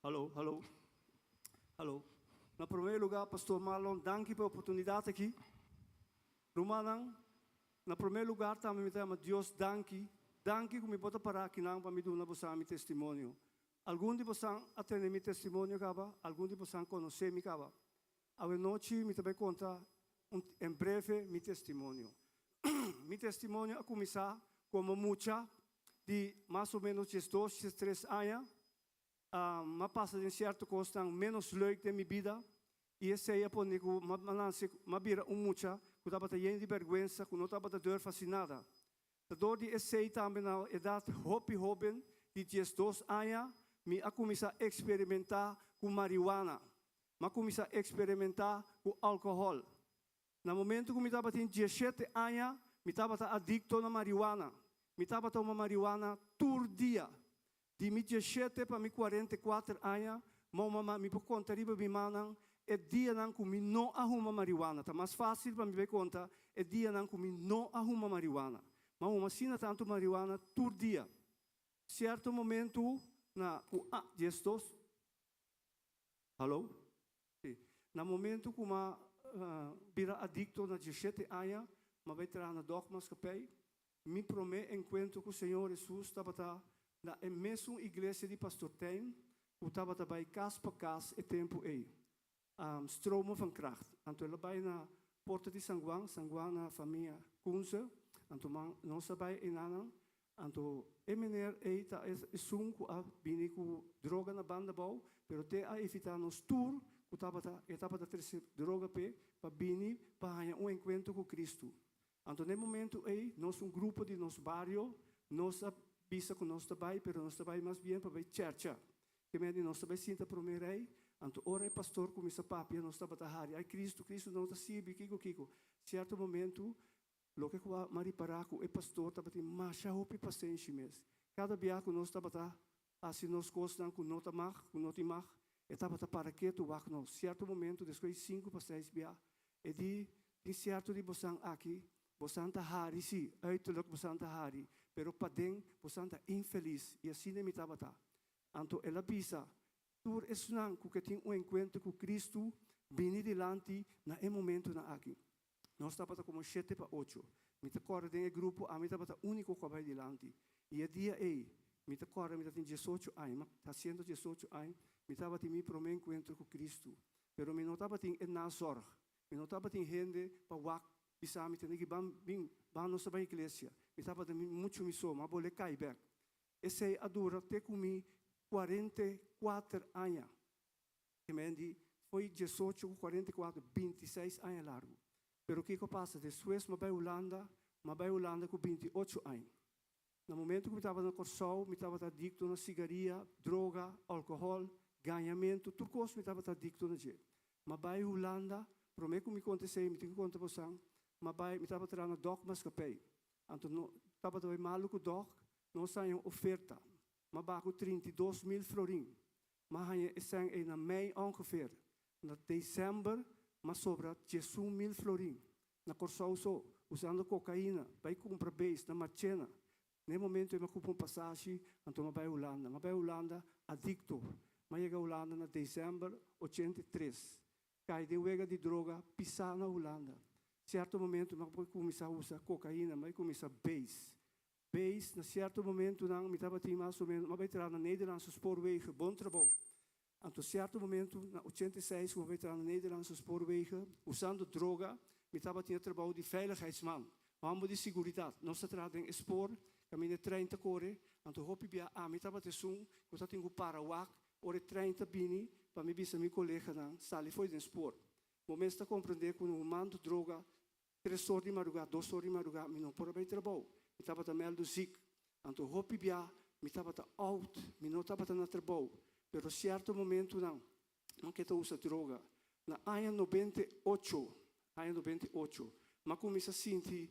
[SPEAKER 4] Hallo, hallo. Hallo. Na promé lugá, Pastor Marlon, danki pa e oportunidat aki. Rumannan, na promé lugar tambe mi ta yama Dios danki. Danki ku mi por ta pará akinan pa mi duna bosan mi testimonio. Algun di bosan a tende mi testimonio kaba, algun di bosan konosé mi kaba. Awe nochi mi ta bai konta un en breve mi testimonio. Mi testimonio a kuminsá komo mucha di mas o ménos diesdos, diestres aña. M'a pasa den sierto kosnan ménos leuk den mi bida i esei a pone ku m'a nanse, m'a bira un mucha ku tabata yen di bèrgwensa, ku no tabata durf hasi nada. Ta dor di esei tambe na edat hopi hoben di diesdos aña mi a kuminsá eksperimentá ku mariwana. M'a kuminsá eksperimentá ku alkohòl. Na momentu ku mi tabatin dieshete aña mi tabata adikto na mariwana. Mi tabata huma mariwana tur dia. Di mi dieshete pa mi kuarenta i kuater aña, mou mama mi por konta riba mi mannan e dianan ku mi no a huma mariwana. Ta mas fásil pa mi bai konta e dianan ku mi no a huma mariwana. M'a huma asina tantu mariwana tur dia. Sierto momentu na ku a diesdos. Hallo? Si. Na momentu ku m'a bira adikto na dieshete aña, m'a bai traha na dòkmaskapei. Mi promé enkuentro ku Señor Hesus tabata na e mesun iglesia di Pastor Tijn ku tabata bai kas pa kas e tempu ei, Stromen van Kracht. Anto el a bai na Porta di San Juan, San Juan na famia Kunze. Anto man nos a bai enanan. Anto e meneer ei ta esun ku a bini ku droga na Banda Bou, pero te a evitá nos tur ku tabata e tabata trese droga p'e pa bini pa haña un enkuentro ku Kristu. Anto n'e momentu ei nos un grupo di nos bario nos a bisa ku nos ta bai, pero nos ta bai mas bien pa bai chèrcha. Ke mende nos ta bai sinta promé rei, anto ora e pastor kuminsá papia nos tabata hari, Ai Kristu, Kristu no ta sirbi, kiko kiko. Sierto momentu Loke ku a ripará ku e pastor tabatin masha hopi pasenshi mes. Kada bia ku nos tabata hasi nos kosnan ku no ta mag, ku no tin mag, e tabata para ketu wak nos. Sierto momentu, despues di sinku pa seis bia, e di, Tin sierto di bosan aki, bosan ta hari, sí, uiterlijk bosan ta hari, pero paden bosan ta infelis. I asina mi tabata. Anto el a bisa, Tur esnan ku ke tin un enkuentro ku Kristu, bini dilanti na e momentunan aki. Nos tabata komo shete pa ocho. Mi ta kòrda den e grupo ami tabata úniko ku a bai dilanti. I e dia ei, mi ta kòrda mi ta tin diesocho aña, mi ta hasiendo diesocho aña, mi tabatin mi promé enkuentro ku Kristu. Pero mi no tabatin e nazòrg, mi no tabatin hende pa wak bisa mi tende ki ban bin, ban nos ta bai iglesia. Mi tabata muchu mi so, mi a bolé kai bèk. Esei a dura te ku mi 44 aña. Hemen di, Foi diesocho ku 44, 26 aña largu. Pero kiko pasa? Despues mi a bai Hulanda, mi a bai Hulanda ku 28 aña. Na momento ku mi tabata na Kòrsou, mi tabata adikto na sigaria, droga, alkohòl, gañamentu, tur kos mi tabata adikto na dje. Mi a bai Hulanda, promé ku mi konta esei, mi tin ku konta bosan, mi a bai, mi tabata traha na Dòk Maskapei. Anto no tabata bai malu ku Dòk, nos a haña un oferta. Mi a baha ku 32.000 florin. M'a haña e sèn ei na mei ongeveer. Na december m'a sobra 11.000 florin. Na Kòrsou so, usando kokaina, bai kumpra beis na Marchena. Na e momento ei m'a kumpra un pasashi, anto m'a bai Hulanda. M'a bai Hulanda adikto. M'a yega Hulanda na december 83. Kai den wega di droga pisá na Hulanda. Sierto momento m'a kuminsá usa kokaina, m'a kuminsá beis. Beis, na sierto momentunan mi tabatin mas o menos, m'a bai traha na Nederlandse Spoorwegen, bon trabou. Anto sierto momentu, na 86, ku m'a bai traha na Nederlandse Spoorwegen, usando droga, mi tabatin e trabou di veiligheidsman, hòmber di siguridat. Nos ta traha den e spoor, kaminda e trein ta kore, anto hopi bia ami tabata esun ku tatin ku para wak ora e trein ta bini pa mi bisa mi koleganan sali fo'i den spoor. Bo mes ta komprendé ku humando droga Tres or di madrugá, dos or di madrugá, mi no por a bai trabou. Mi tabata mèldu zik. Anto hopi bia mi tabata out, mi no tabata na trabou. Pero sierto momentunan mi ke ta usa droga. Na aña 98, aña 98, m'a kuminsá sinti,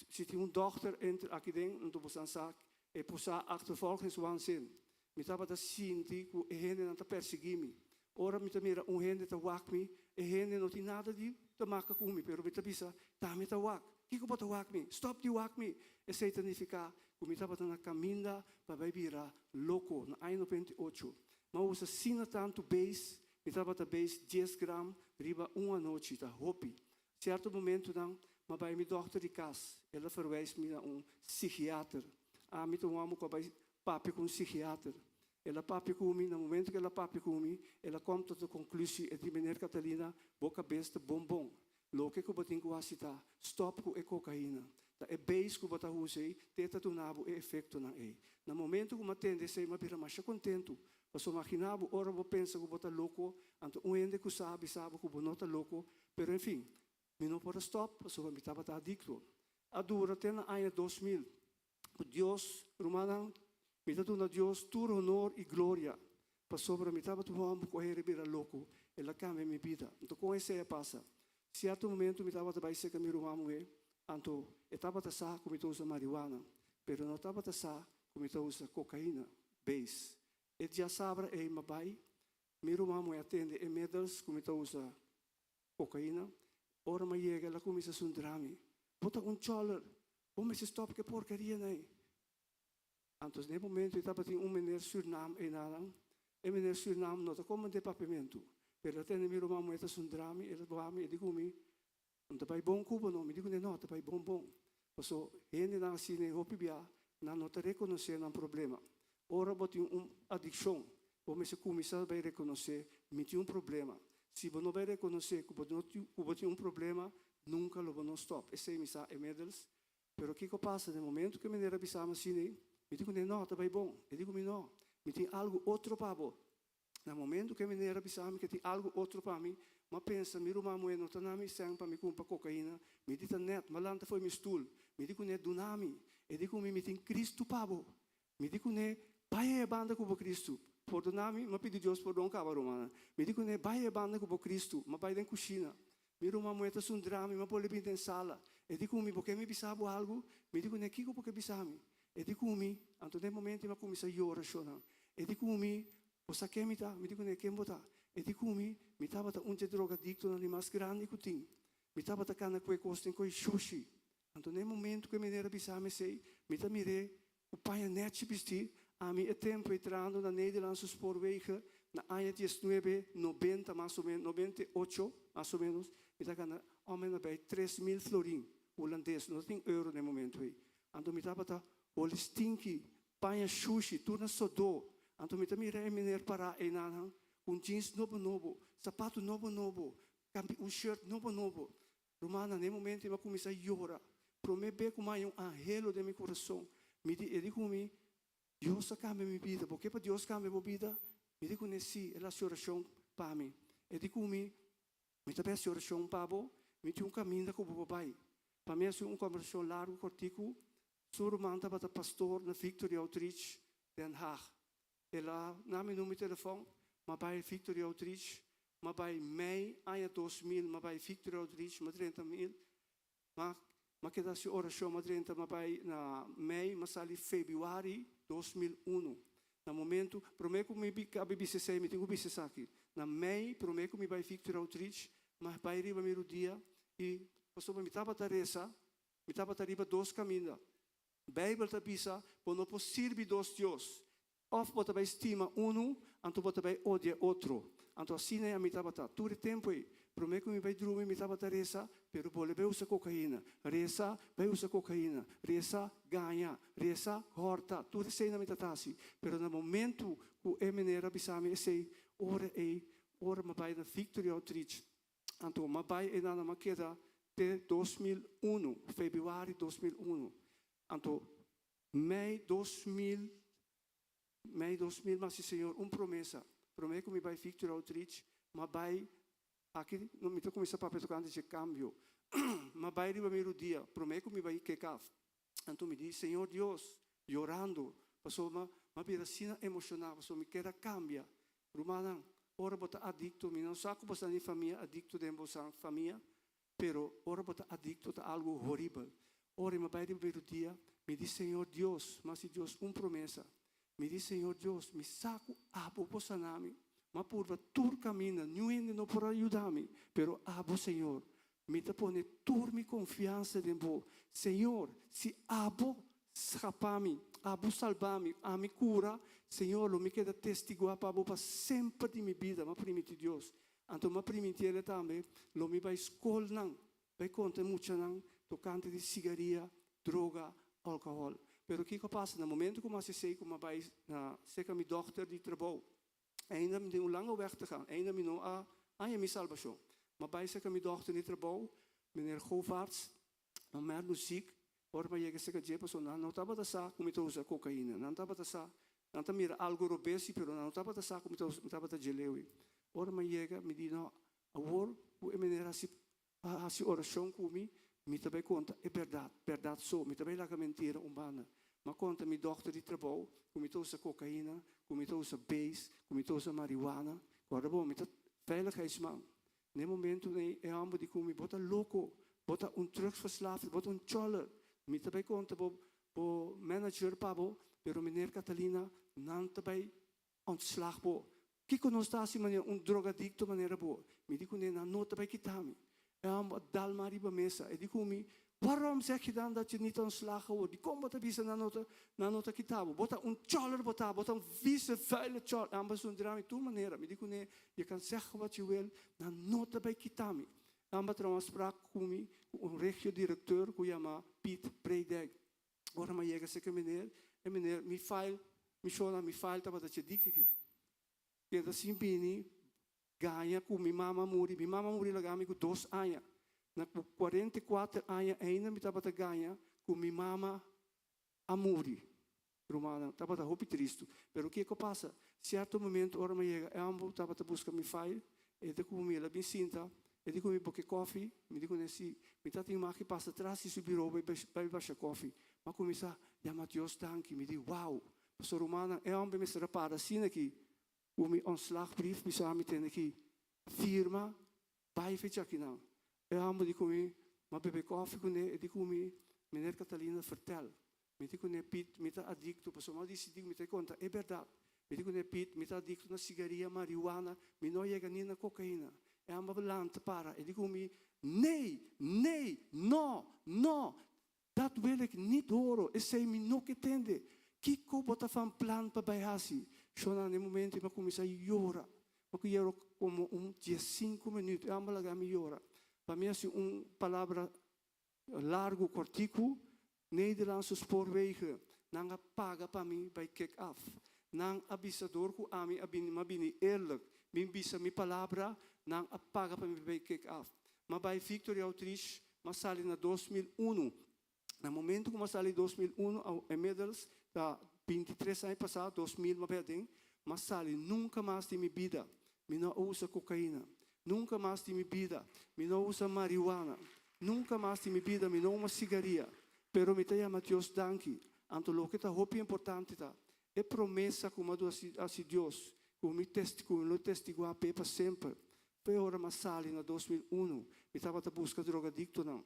[SPEAKER 4] si tin un dòkter entre aki den, anto boso sa, e por sa achtervolgingswaanzin. Mi tabata sinti ku e hendenan ta persiguí mi. Ora mi ta mira un hende ta wak mi, e hende no tin nada di ta maka ku mi, pero mi ta bisa, Ta mi ta wak. Kiko bo ta wak mi? Stòp di wak mi! Esei ta nifiká ku mi tabata na kaminda pa bai bira loko na aña 98. Mi a usa asina tantu beis, mi tabata beis dies gram riba un anochi, ta hopi. Sierto momentunan mi a bai mi dòkter di kas, el a ferwijs mi na un psikiater. Ami ta un hòmber ku a bai papia ku un psikiater. El a papia ku mi, na momentu ku el a papia ku mi, el a kom tot e konklusi, e di, Meneer Catalina, bo kabes ta bon bon. Loke ku bo tin ku hasi ta stòp ku e kokaina. Ta e beis ku bo ta usa ei te ta duna bo e efektonan ei. Na momentu ku mi a tende esei, mi a bira masha kontentu. Pasobra magina bo ora bo pensa ku bo ta loko, anto un hende ku sa bisa bo ku bo no ta loko, pero enfin, mi no por a stòp pasobra mi tabata adikto. A dura te na aña 2000 ku Dios, rumannan, mi ta duna Dios tur honor i gloria, pasobra mi tabata un hòmber ku a hera bira loko, el a kambia mi bida. Anto kon esei a pasa? Sierto momentu mi tabata bai serka mi ruman muhé, anto e tabata sa ku mi ta usa marihuana, pero no tabata sa ku mi ta usa kokaina, beis. E diasabra ei mi a bai, mi ruman muhé a tende e middels ku mi ta usa kokaina. Ora mi a yega el a kuminsá sundra mi, Bo ta un chòler! Bo mester stòp ku e porkerianan ei. Anto na e momento ei tabatin un meneer Sürnam einanan. E meneer Sürnam no ta komand'é papiamentu, pero el a tende mi ruman muhé ta sundra mi, el a wak mi, e di ku mi, No ta bai bon ku bo no? Mi di ku ne, No, ta bai bon bon. Paso hendenan asina e hopi bia nan no ta rekonosé nan problema. Ora bo tin un adikshon, bo mester kuminsá bai rekonosé, Mi tin un problema. Si bo no bai rekonosé ku bo no tin ku bo tin un problema, nunka lo bo no stòp. Esei mi sa inmiddels. Pero kiko a pasa, na momento ku e meneer a bisa mi asina ei, mi di kuné, No, ta bai bon. E di ku mi, No, mi tin algu otro pa bo. Na momento ku e meneer a bisa mi ku e tin algu otro pa mi, mi a pensa, Mi ruman muhé no ta na mi sèn pa mi kumpra kokaina. Mi di ta nèt, mi a lanta fo'i mi stul. Mi di kuné, Duna mi. E di ku mi, Mi tin Kristu pa bo. Mi di kuné, Bai e banda ku bo Kristu. Pordoná mi, mi a pidi Dios pordon kaba, rumannan. Mi di kuné, Bai e banda ku bo Kristu. Mi a bai den kushina. Mi ruman muhé ta sundrá mi, mi a bolbe bin den sala. E di ku mi, Bo ke mi bisa bo algu? Mi di kuné, Kiko bo ke bisa mi? E di ku mi, anto den momento mi a kuminsá yora shonnan. E di ku mi, Bo sa ken mi ta? Mi di kuné, Ken bo ta? E di ku mi, Mi tabata un dje drogadiktonan di mas grandi ku tin. Mi tabata kana ku e kos den koi shushi. Anto na e momento ku e meneer a bisa mi esei, mi ta mir'é ku paña nèchi bistí. Ami e tempu ei trahando na Nederlandse Spoorwegen na aña diesnuebe nobenta mas o menos, 98 mas o menos, mi ta gana om en nabij 3000 florin hulandes, no ta tin euro na e momento ei. Anto mi tabata holi stinki, paña shushi, tur na sodó. Anto mi ta mira e meneer pará einan ku un jeans nobo nobo, sapatu nobo nobo, kambi un shirt nobo nobo. Rumannan, na e momento mi a kuminsá yora. Promé be ku mi haña un anhelo den mi kurason. Mi di, e di ku mi, Dios a kambia mi bida. Bo ke pa Dios kambia bo bida? Mi di kuné, Sí. El a hasi orashon pa mi. E di ku mi, Mi ta bai hasi orashon pa bo. Mi tin un kaminda ku bo por bai. Pa mi hasi un kombersashon largu kòrtiku, su ruman tabata pastor na Victory Outreach, Den Haag. El a na mi number telefòn, m'a bai Victory Outreach, m'a bai mei aña 2000, m'a bai Victory Outreach, m'a drenta mil, m'a m'a keda hasi orashon, m'a drenta, m'a bai na mei, m'a sali febrüari 2001. Na momentu, promé ku mi kabi bisa esei, mi tin ku bisa esaki, na mei promé ku mi bai Victory Outreach, m'a bai riba mi rudia i pasobra mi tabata resa, mi tabata riba dos kaminda. Beibel ta bisa, Bo no por sirbi dos dios. Òf bo ta bai stima unu, anto bo ta bai odia e otro. Anto asina ei ami tabata. Tur e tempu ei, promé ku mi bai drumi mi tabata resa, pero bolbe bai usa kokaina. Resa, bai usa kokaina. Resa, gaña. Resa, hòrta. Tur eseinan mi ta hasi. Pero na momentu ku e meneer a bisa mi esei, ora ei, ora mi a bai na Victory Outreach, Anto m'a bai einan m'a keda te 2001, februari 2001. Anto mei 2000, mei 2000 m'a hasi Señor un promesa, prome ku mi bai Victory Outreach, m'a bai, aki mi ta kuminsá papia tokante dje kambio, m'a bai riba mi rudia prome ku mi bai kekaf. Anto mi di, Señor Dios, yorando, pasobra m'a bira asina emoshoná, pasobra mi ker a kambia. Rumannan, ora bo ta adikto, mi no sa ku bo sa ni famia adikto den bo famia, pero ora bo ta adikto ta algu horibel. Ora mi a bai riba mi rudia, mi di, Señor Dios, m'a hasi Dios un promesa. Mi di, Señor Dios, mi sa ku abo por sana mi. M'a purba tur kaminda, niun hende no por a yuda mi, pero abo, Señor. Mi ta pone tur mi konfiansa den bo. Señor, si abo skapa mi, abo salba mi, ami kura, Señor, lo mi keda testiguá pa bo pa semper di mi bida. M'a primintí Dios. Anto m'a primintí el tambe, lo mi bai skolnan, bai konta e muchanan tokante di sigaria, droga, alkohòl. Pero kiko a pasa? Na momento ku m'a hasi esei, ku m'a bai na serka mi dòkter di trabou, Ainda mi tin un langa weg te gaan. Ainda mi no a haña mi salbashon. M'a bai serka mi dòkter di trabou, meneer Govaerts, m'a mèrdu sik. Ora m'a yega serka dje, pasobra nan no tabata sa ku mi ta usa kokaina. Nan tabata sa, nan ta mira algu robes si, pero nan no tabata sa ku mi ta mi tabata djelewi. Ora m'a yega, mi di, No, awor ku e meneer hasi a hasi orashon ku mi, mi ta bai konta e bèrdat, bèrdat so, mi ta bai laga mentira un banda. M'a konta mi dòkter di trabou ku mi ta usa kokaina, ku mi ta usa beis, ku mi ta usa mariwana. Kòrda bo, mi ta veiligheidsman. Na e momentu ei e hòmber di ku mi, Bo ta loko, bo ta un drugsverslaafde, bo ta un chòler. Mi ta bai konta bo bo manager pa bo, pero meneer Catalina, nan ta bai Ontslag bo. Kiko nos ta hasi manera un drogadicto manera bo? Mi di kuné, nan no ta bai kita mi. E homber a dal man riba mesa. E di ku mi, Waarom zeg je dan dat je niet ontslagen wordt? Dikon bo ta bisa nan no ta, nan no ta kita bo? Bo ta un choller bo ta, bo ta un vieze, vuile choller. E homber a zundra mi tur manera. Mi di kuné, Je kan zeggen wat je wil, nan no ta bai kita mi. E homber a traha un afspraak ku mi, ku un regiodirecteur ku yama Piet Breedijk. Ora mi a yega serka e meneer, e meneer, mi file, mi shona, mi file tabata dje dik aki. Keda sin bini gaña ku mi mama a muri. Mi mama a muri laga mi ku dos aña. Na ku 44 aña ainda mi tabata gaña. ku mi mama a muri. Rumannan, tabata hopi tristu. Pero kiko pasa? Sierto momento ora mi a yega, e homber tabata buska mi file, e ta ku mi, el a bin sinta, e di ku mi, "Bo ke kofi?" Mi di kuné, "Si." Mi tatin mag di pasa tras di su biro bai bai basha kofi. M'a kuminsá yama Dios danki. Mi di, "Wow!" Pasobra rumannan, e homber mester a para asina aki ku mi ontslagbrief, bisa mi tende ki firma bai fecha akinan. E homber di ku mi, m'a bebe kofi kuné, e di ku mi, "Meneer Catalina, vertel." Mi di kuné, "Piet, mi ta adikto, pasobra mi a disidí ku mi ta konta e bèrdat." Mi di kuné, "Piet, mi ta adikto na sigaria, marihuana, mi no a yega ni na kokaina." E homber a lanta para, e di ku mi, "Nee, nee, no, no, dat wil ik niet horen, esei mi no ke tende. Kiko bo ta van plan pa bai hasi?" Shona, na e momento mi a kuminsá yora. Mi a ku yora komo un 15 minüt, e homber a laga mi yora. Pa mi hasi un palabra largu kòrtiku, Nederlandse Spoorwegen, nan a paga pa mi bai kek af. Nan a bisa dor ku ami a bini, m'a bini eerlijk, mi bisa mi palabra, nan a paga pa mi bai kek af. M'a bai Victory Outreach, m'a sali na 2001. Na momento ku m'a sali 2001, inmiddels ta 23 aña pasá, 2000 m'a bai aden, m'a sali nunka mas den mi bida mi no a usa kokaina. Nunka mas den mi bida mi no a usa marihuana. Nunka mas den mi bida mi no huma sigaria. Pero mi ta yama Dios danki. Anto loke ta hopi importante ta e promesa ku mi a duna hasi Dios, ku mi ku mi lo testiguá p'e pa semper. P'e ora mi a sali na 2001, mi tabata buska drogadiktonan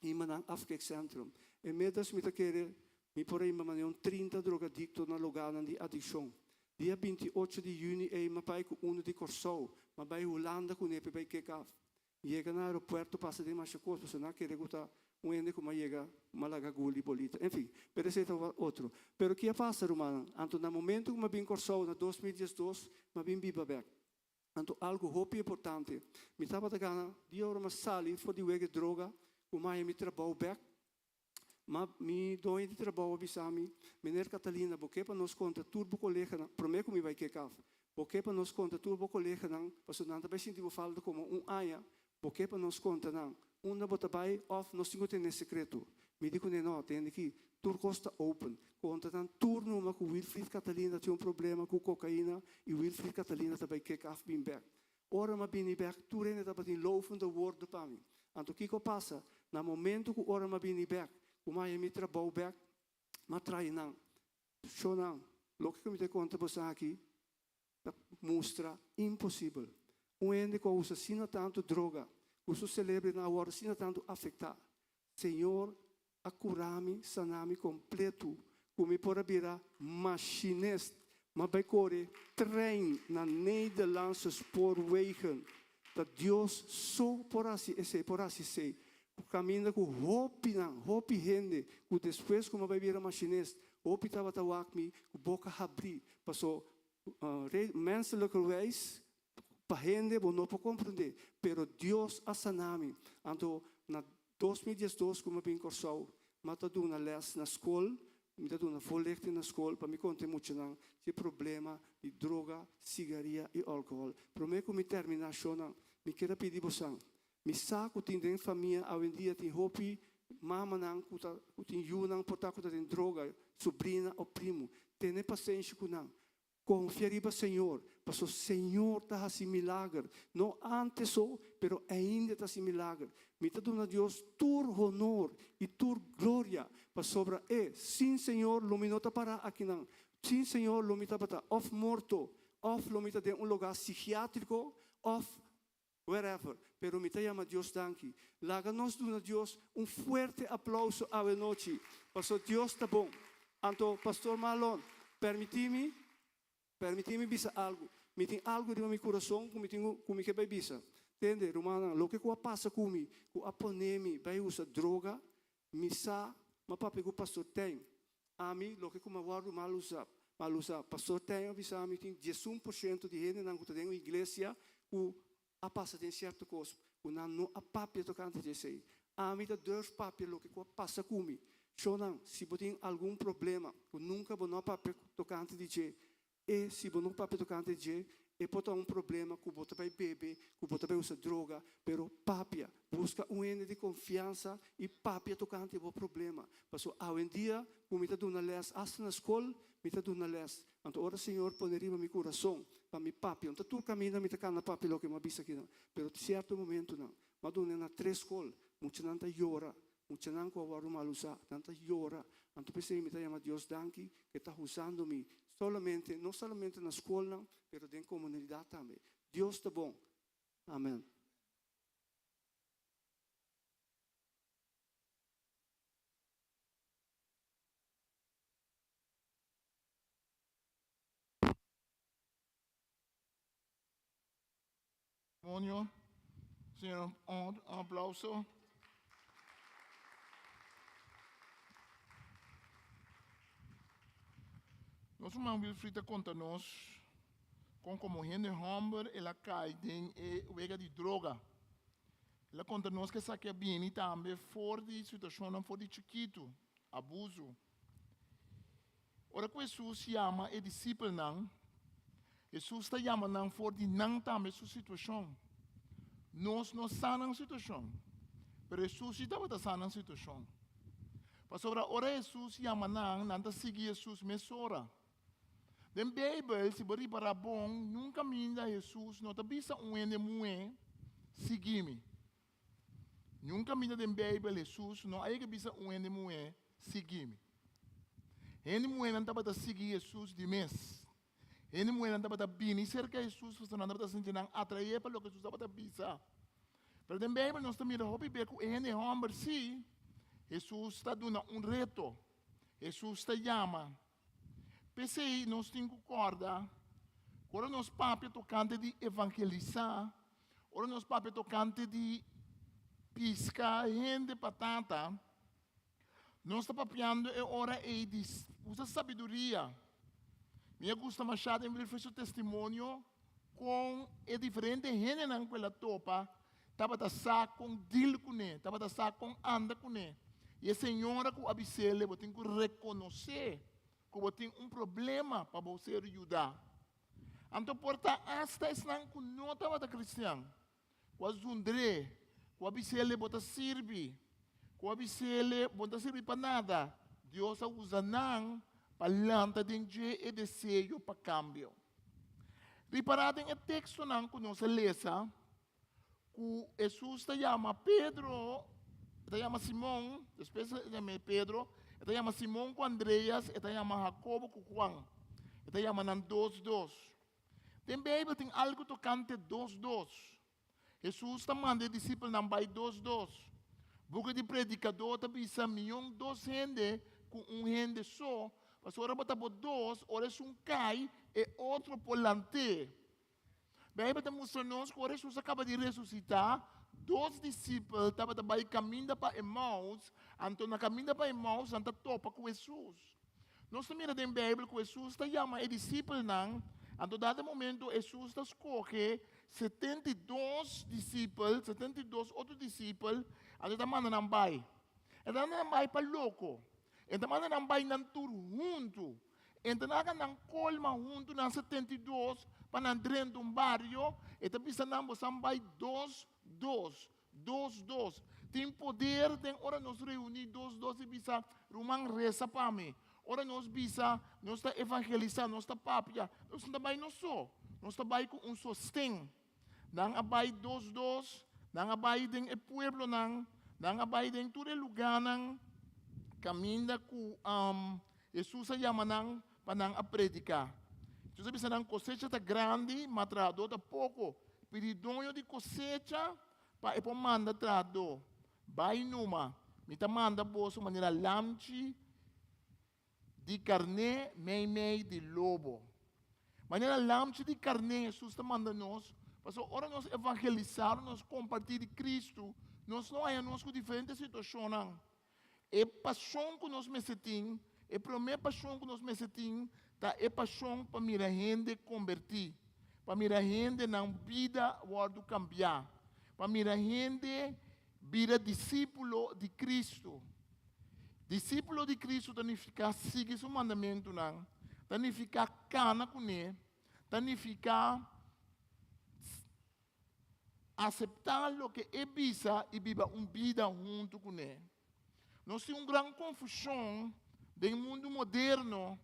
[SPEAKER 4] hima nan afkikcentrum. Inmiddels mi ta kere mi por a hima manera un 30 drogadikto na lugánan di adikshon. Dia 28 di yüni ei m'a bai ku unu di Kòrsou, m'a bai Hulanda kuné p'e bai kek af. Yega na aeropuerto pasa den masha kos pasobra nan a kere ku ta un hende ku m'a yega m'a laga guli bolita. Enfin, pero esei ta otro. Pero ki a pasa, rumannan? Anto na momento ku m'a bin Kòrsou na 2012, m'a bin biba bèk. Anto algu hopi importante, mi tabata gana di ora m'a sali for di wega droga ku m'a haña mi trabou bèk. Ma mi doño di trabou a bisa mi, "Meneer Catalina, bo ke pa nos konta tur bo koleganan, promé ku mi bai kek af, bo ke pa nos konta tur bo koleganan, pasobra nan ta bai sinti bo falta komo un aña, bo ke pa nos konta nan unda bo ta bai òf nos tin ku tene sekreto?" Mi di kuné, "No, tende aki, tur kos ta open. Konta nan tur numa ku Wilfried Catalina tin un problema ku kokaina i Wilfried Catalina ta bai kek af bin bèk." Ora m'a bini bèk, tur hende tabatin lovende woorden pa mi. Anto kiko a pasa? Na momento ku ora m'a bini bèk, ku m'a haña mi trabou bèk, m'a trae nan. Shownan, loke ku mi ta konta boso aki ta mustra imposibel. Un hende ku a usa asina tantu droga, ku su selebrenan a wòrdu asina tantu afektá, Señor a kura mi, sana mi kompletu, ku mi por a bira machinist. M'a bai kore trein na Nederlandse Spoorwegen. Ta Dios so por hasi esei, por hasi esei. Ku kaminda ku hopinan, hopi hende, ku despues ku m'a bai bira machinist, hopi tabata wak mi ku boka habrí, paso menselijkerwijs, pa hende bo no por komprendé, pero Dios a sana mi. Anto na 2012 ku mi a bin Kòrsou, mi a ta duna lès na skol, mi ta duna voorlichting na skol pa mi konta e muchanan si e problema di droga, sigaria i alkohòl. Promé ku mi terminá shownan, mi kier a pidi bosan, mi sa ku tin den famia awendia tin hopi mamanan ku ta ku tin yunan por ta ku ta den droga, subrina òf primu. Tene pasenshi ku nan. Konfia riba Señor, paso Señor ta hasi milager, no antes so, pero ainda ta hasi milager. Mi ta duna Dios tur honor i tur gloria, pasobra e, sin Señor lo mi no ta pará akinan. Sin Señor lo mi tabata òf morto, òf lo mi ta den un lugá sikiátriko, òf wherever. Pero mi ta yama Dios danki. Laga nos duna Dios un fuerte aplouso awe nochi, paso Dios ta bon. Anto, Pastor Marlon, permití mi, permití mi bisa algu. Mi tin algu riba mi kurason ku mi tin ku mi ke bai bisa. Tende, rumannan, loke ku a pasa ku mi, ku a pone mi bai usa droga, mi sa, m'a papia ku Pastor Tijn. Ami, loke ku m'a wòrdu mal usá, mal usá. Pastor Tijn a bisa mi tin 11% di hendenan ku ta den un iglesia ku a pasa den sierto kos, ku nan no a papia tokante di esei. Ami ta durf papia loke ku a pasa ku mi. Shownan, si bo tin algun problema ku nunka bo no a papia tokante di dje, e si bo no papia tokante di dje, E por ta un problema ku bo ta bai bebe, ku bo ta bai usa droga, pero papia, buska un hende di konfiansa i papia tokante bo problema. Pasobra awendia ku mi ta duna lès asta na skol, mi ta duna lès. Anto ora Señor pone riba mi kurason pa mi papia, no ta tur kaminda mi ta kana papia loke mi a bisa akinan, pero sierto momentunan mi a duna na tres skol, muchanan ta yora, Muchanan ku a wòrdu mal usá, nan ta yora. Anto p'esei mi ta yama Dios danki ku e ta usando mi solamente, no solamente na skolnan, pero den komunidat tambe. Dios ta bon. Amen.
[SPEAKER 3] Testimonio. Señor, un aplauso. Nos hermano Wilfried a conta nos con como hende homber el a cai den e wega di droga. El a conta nos que esaki a bini tambe for di situacionnan for di chikitu, abuso. Ora ku Hesus yama e disipelnan, Hesus ta yama nan for di nan tambe su situashon. Nos no sa nan situashon, pero Hesus si tabata sa nan situashon. Pasobra ora Hesus yama nan, nan ta sigui Hesus mesora. Den Beibel, si bo ripará bon, nunka minda Hesus no ta bisa un hende muhé, Sigui mi. Niun kaminda den Beibel Hesus no a yega bisa un hende muhé, Sigui mi. Hende muhénan tabata sigui Hesus di mes. Hende muhénan tabata bini serka Hesus pasobra nan tabata sinti nan atraé pa loke Hesus tabata bisa. Pero den Beibel nos ta mira hopi be ku e hende hòmber sí, Hesus ta duna un reto. Hesus ta yama. P'esei nos tin ku kòrda ku ora nos papia tokante di evangelisá, ora nos papia tokante di piska hende pa Tata, nos ta papiando e ora ei di usa sabiduria. Mi a gusta mashá den Wilfred su testimonio kon e diferente hendenan ku el a topa tabata sa kon deal kuné, tabata sa kon anda kuné. I e señora ku a bis'é, Bo tin ku rekonosé ku bo tin un problema pa bo ser yudá. Anto por ta asta esnan ku no tabata kristian, ku a zundr'é, ku a bis'é, Bo ta sirbi, ku a bis'é, Bo no ta sirbi pa nada. Dios a usa nan pa lanta den dje e deseo pa kambio. Ripará den e tekstonan ku nos a lesa ku Hesus ta yama Pedro, e ta yama Simon, despues e yama Pedro, e ta yama Simon ku Andreas, e ta yama Hakobo ku Juan. E ta yama nan dos dos. Den Beibel tin algu tokante dos dos. Hesus ta manda e disipelnan bai dos dos. Buki di Predikadó ta bisa mion dos hende ku un hende so, pasobra ora bo ta bo dos, ora esun kai, e otro por lant'é. Beibel ta mustra nos ku ora Hesus a kaba di resusitá, dos disipel tabata bai kaminda pa Emaus, anto na kaminda pa Emaus nan ta topa ku Hesus. Nos ta mira den Beibel ku Hesus ta yama e disipelnan, anto dado momento Hesus ta skohe 72 disipel, 72 otro disipel, anto e ta manda nan bai. E ta manda nan bai pa loko. E ta manda nan bai nan tur huntu. E ta laga nan kolma huntu nan 72 pa nan drenta un bario. E ta bisa nan bosan bai dos dos, dos dos. Tin poder den ora nos reuní dos dos i bisa, Ruman resa pa mi. Ora nos bisa, nos ta evangelisá, nos ta papia, nos no ta bai nos so, nos ta bai ku un sosten. Nan a bai dos dos, nan a bai den e pueblonan, nan a bai den tur e lugánan kaminda ku Hesus a yama nan pa nan a prediká. Hesus a bisa nan, Kosecha ta grandi, ma trahadó ta poko. Pidi doño di kosecha pa e por manda trahadó. Bai numa, mi ta manda boso manera lamchi di karné meimei di lobo. Manera lamchi di karné Hesus ta manda nos, pasobra ora nos evangelisá, ora nos kompartí di Kristu, nos lo haña nos ku diferente situashonnan. E pashon ku nos mester tin, e promé pashon ku nos mester tin ta e pashon pa mira hende kombertí, pa mira hende nan bida wòrdu kambiá, pa mira hende bira disípulo di Kristu. Disípulo di Kristu ta nifiká sigui su mandamentunan, ta nifiká kana kuné, ta nifiká. Aseptá loke e bisa i biba un bida huntu kuné. Nos tin un gran konfushon den mundu moderno.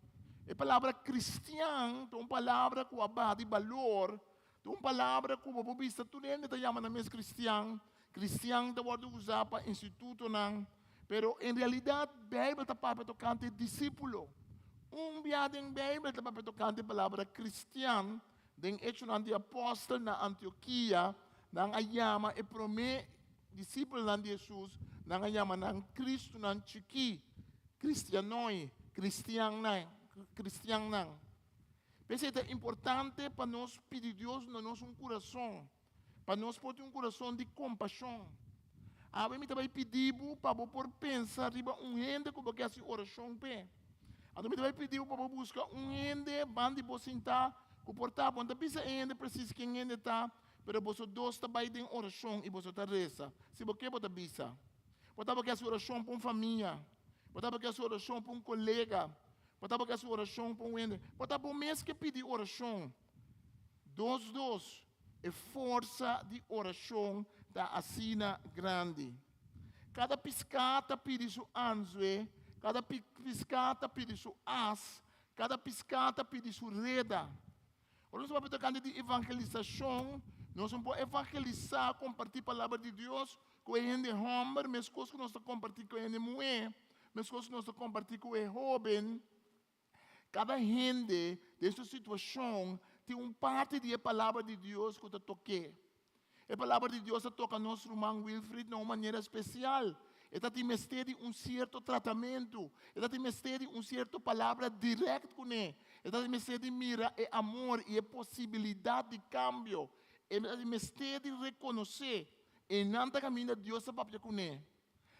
[SPEAKER 3] E palabra kristian ta un palabra ku a baha di balor, ta un palabra ku bo por bisa tur hende ta yama nan mes kristian. Kristian ta wòrdu usá pa institutonan, pero en realidat Beibel ta papia tokante disípulo. Un bia den Beibel ta papia tokante e palabra kristian. Den Echonan di Apòstel na Antiokia, nan a yama e promé disipelnan di Hesus, nan a yama nan Kristunan chikí, kristianoi, kristiannan, kristiannan. P'esei ta importante pa nos pidi Dios duna nos un kurason, pa nos por tin un kurason di kompashon. Awe mi ta bai pidi bo pa bo por pensa riba un hende ku bo ke hasi orashon p'e. Anto mi ta bai pidi bo pa bo buska un hende banda di bo sintá ku por ta. Bo no ta bisa e hende presis ken hende ta, pero boso dos ta bai den orashon i boso ta resa. Si bo ke bo ta bisa. Bo ta bo ke hasi orashon pa un famia. Bo ta bo ke hasi orashon pa un kolega. Bo ta bo ke hasi orashon pa un hende. Bo ta bo mes ke pidi orashon. Dos dos, e forsa di orashon ta asina grandi. Kada piská ta pidi su anzue, kada piská ta pidi su as, kada piská ta pidi su reda. Ora nos papia tokante di evangelisashon, nos no por evangelisá, kompartí palabra di Dios ku e hende hòmber meskos ku nos ta kompartí ku e hende muhé, meskos ku nos ta kompartí ku e hóben. Kada hende den su situashon tin un parti di e Palabra di Dios ku ta tok'é. E Palabra di Dios ta toka nos ruman Wilfried na un manera spesial. E ta tin mester di un sierto tratamentu. E ta tin mester di un sierto palabra dirèkt kuné. E ta tin mester di mira e amor i e posibilidat di kambio. E ta tin mester di rekonosé e nan ta kaminda Dios ta papia kuné.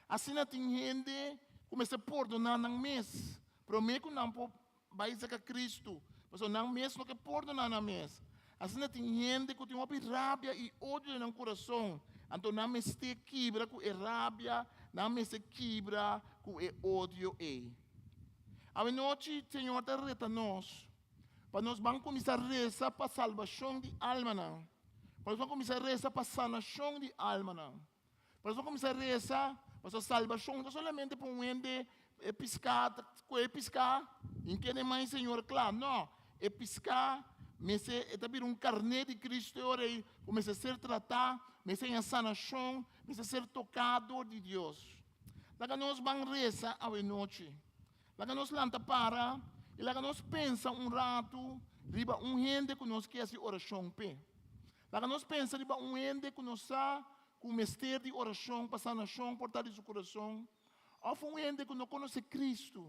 [SPEAKER 3] Asina tin hende ku mester pordoná nan mes promé ku nan por bai serka Kristu, pasobra nan mes no ke pordoná nan mes. Asina tin hende ku tin hopi rabia i odio den nan kurason, anto nan mester kibra ku e rabia, nan mester kibra ku e odio ei. Awenochi Señor ta reta nos pa nos ban kuminsá resa pa salbashon di almanan, pa nos ban kuminsá resa pa sanashon di almanan. Por eso kuminsá resa, pasobra salbashon no ta solamente pa un hende e piská ta kohe piská i kende mai Señor kla. No, e piská mester e ta bira un karné di Cristo e ora ei ku mester ser tratá, mester haña sanashon, mester ser toká dor di Dios. Laga nos ban resa awe nochi. Laga nos lanta para i laga nos pensa un ratu riba un hende ku nos ke hasi orashon p'e. Laga nos pensa riba un hende ku nos sa ku mester di orashon pa sanashon por ta di su kurason, òf un hende ku no konosé Kristu,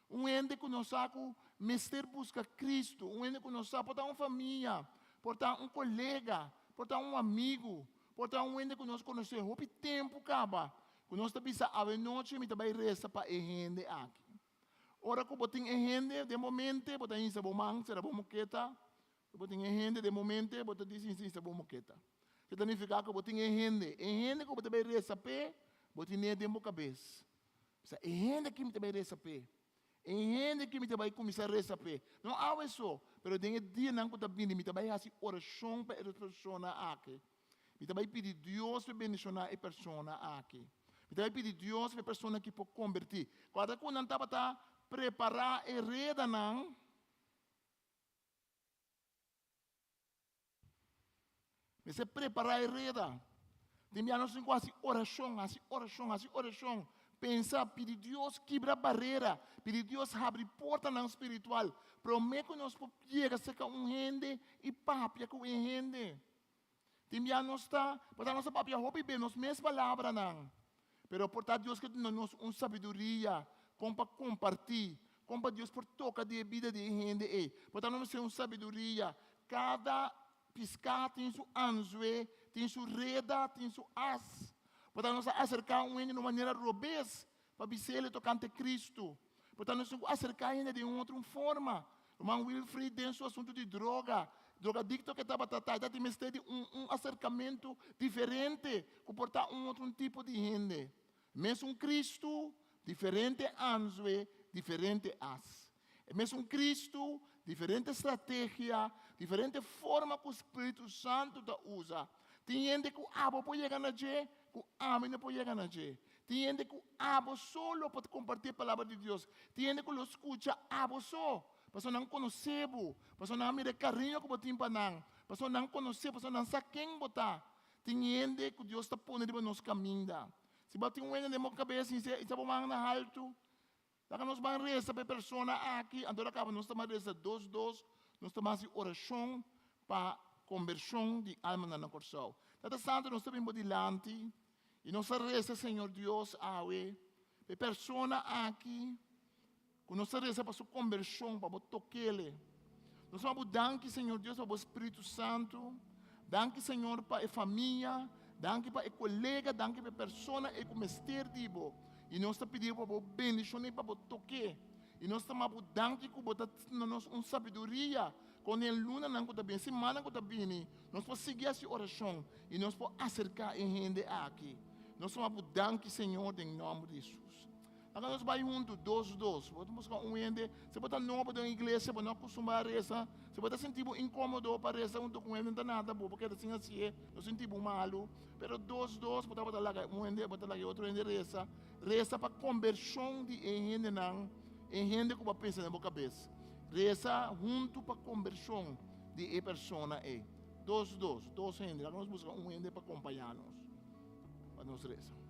[SPEAKER 3] un hende ku nos sa ku mester buska Kristu, un hende ku nos sa por ta un famia, por ta un kolega, por ta un amigu, por ta un hende ku nos konosé hopi tempu kaba, ku nos ta bisa awenochi mi ta bai resa pa e hende aki. Ora ku bo tin e hende den bo mente, bo ta hinsa bo man, sera bo moketa, Si bo tin e hende den bo mente, bo ta di sin sinsa bo moketa. Esei ta nifiká ku bo tin e hende. E hende ku bo ta bai resa p'e, bo tin'é den bo kabes. Bisa, e hende aki mi ta bai resa p'e. E hende aki mi ta bai kuminsá resa p'e. No awe so, pero den e dianan ku ta bini mi ta bai hasi orashon pa e persona aki. Mi ta bai pidi Dios pa bendishoná e persona aki. Mi ta bai pidi Dios pa e persona aki por kombertí. Kòrda ku nan tabata prepará e redanan. Mester prepará e reda. Tin bia nos tin ku hasi orashon, hasi orashon, hasi orashon. Pensa, pidi Dios kibra barera, pidi Dios habri portanan spiritual. Promé ku nos por yega serka un hende i papia ku e hende. Tin bia nos ta, por ta nos ta papia hopi be nos mes palabranan. Pero por ta Dios ke duna nos un sabiduria kon pa kompartí, kon pa Dios por toka di e bida di e hende ei. Por ta nos mester un sabiduria. Kada piská tin su anzue, tin su reda, tin su as. Por ta nos a aserká un hende na un manera robes pa bis'el tokante Kristu. Por ta nos tin ku aserká hende den un otro forma. Ruman Wilfried den su asuntu di droga, drogadikto ke tabata ta, e ta tin mester di un un aserkamentu diferente ku por ta un otro tipo di hende. Mesun Kristu, diferente anzue, diferente as. E mesun Kristu, diferente strategia, diferente forma ku Spiritu Santu ta usa. Tin hende ku abo por yega na dje, ku ami no por yega na dje. Tin hende ku abo so lo por kompartí e palabra di Dios. Tin hende ku lo skucha abo so, pasobra nan konosé bo, pasobra nan a mira e kariño ku bo tin pa nan, pasobra nan konosé, pasobra nan sa ken bo ta. Tin hende ku Dios ta pone riba nos kaminda. Si bo tin un hende den bo kabes i sa bo man na haltu, Laga nos ban resa pa e persona aki, anto kaba nos ta ban resa dos dos, nos ta ban hasi orashon pa kombershon di almanan na Kòrsou. Tata Santu nos ta bin bo dilanti i nos ta resa Señor Dios awe pa e persona aki ku nos ta resa pa su kombershon pa bo tokele. Nos ta bo danki Señor Dios pa bo Spiritu Santu, danki Señor pa e famia, danki pa e kolega, danki pa e persona ei ku mester di bo. I nos ta pidi bo pa bo bendishon'é, pa bo tok'é. I nos ta maba bo danki ku bo ta duna nos un sabiduria kon den lunanan ku ta bini, simannan ku ta bini, nos por sigui hasi orashon i nos por aserká e hende aki. Nos ta maba bo danki, Señor, den nòmber di Hesus. Laga nos bai huntu, dos dos. Bo ta buska un hende, si bo ta nobo den iglesia, bo no a kustumbrá a resa, si bo ta sinti bo inkómodo pa resa huntu ku hende, no ta nada, bo por keda sin hasié, no sinti bo malu. Pero dos dos bo tabata laga un hende, bo ta laga e otro hende resa. Resa pa kombershon di e hendenan, e hende ku bo a pensa den bo kabes. Resa huntu pa kombershon di e persona ei. Dos dos, dos hende. Laga nos buska un hende pa kompañá nos, pa nos resa.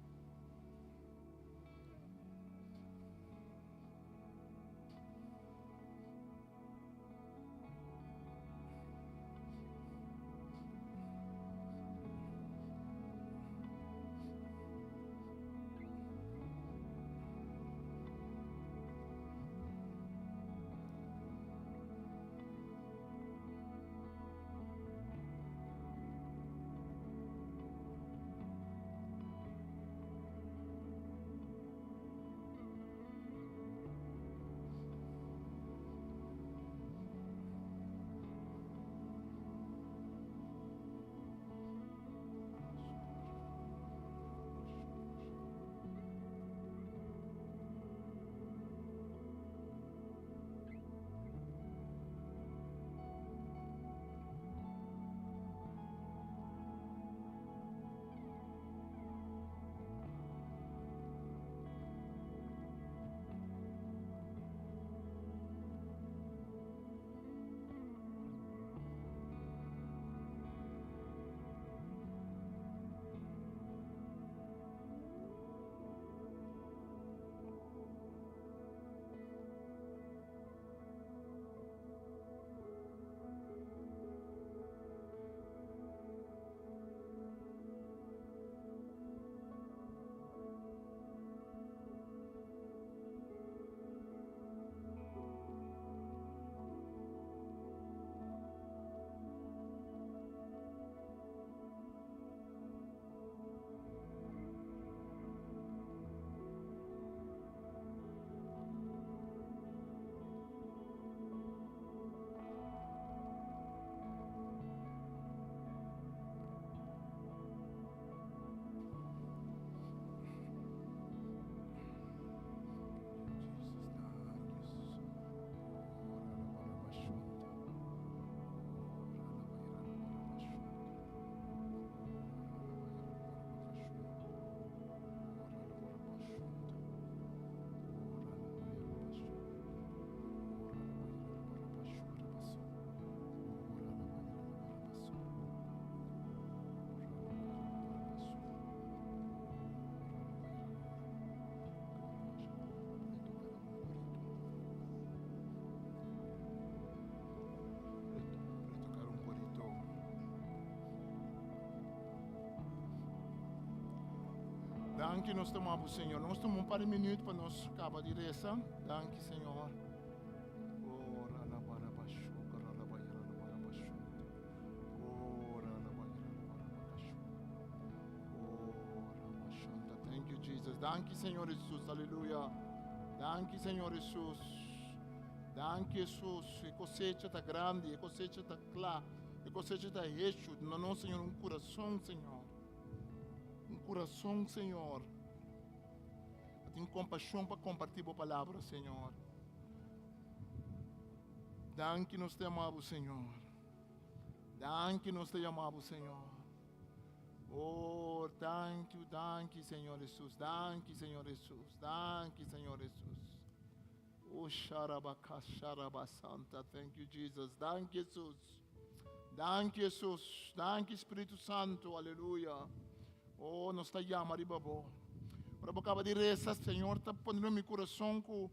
[SPEAKER 3] Danki nos ta mabu Señor. Nos tuma un par di minuut pa nos kaba di resa. Danki Señor. Thank you, Jesus. Danki, Señor Jesus. Aleluya. Danki, Señor Jesus. Danki, Jesus. E cosecha ta grandi, e cosecha ta kla, e cosecha ta hecho. Duna nos, Señor, un corazón, Señor. Un corazón, Señor. Tin compasión pa compartir bo palabra, Señor. Danki nos te amabo, Señor. Danki nos te amabo, Señor. Oh, thank you, thank you, Señor Jesus. Thank you, Señor Jesus. Thank you, Señor Jesus. Oh, sharabaka, sharabasanta. Thank you, Jesus. Thank you, Jesus. Thank you, Jesus. Thank you, Spiritu Santu. Aleluya. Oh, nos ta yama riba bo. Ora bo kaba di resa, Señor ta pone den mi kurason ku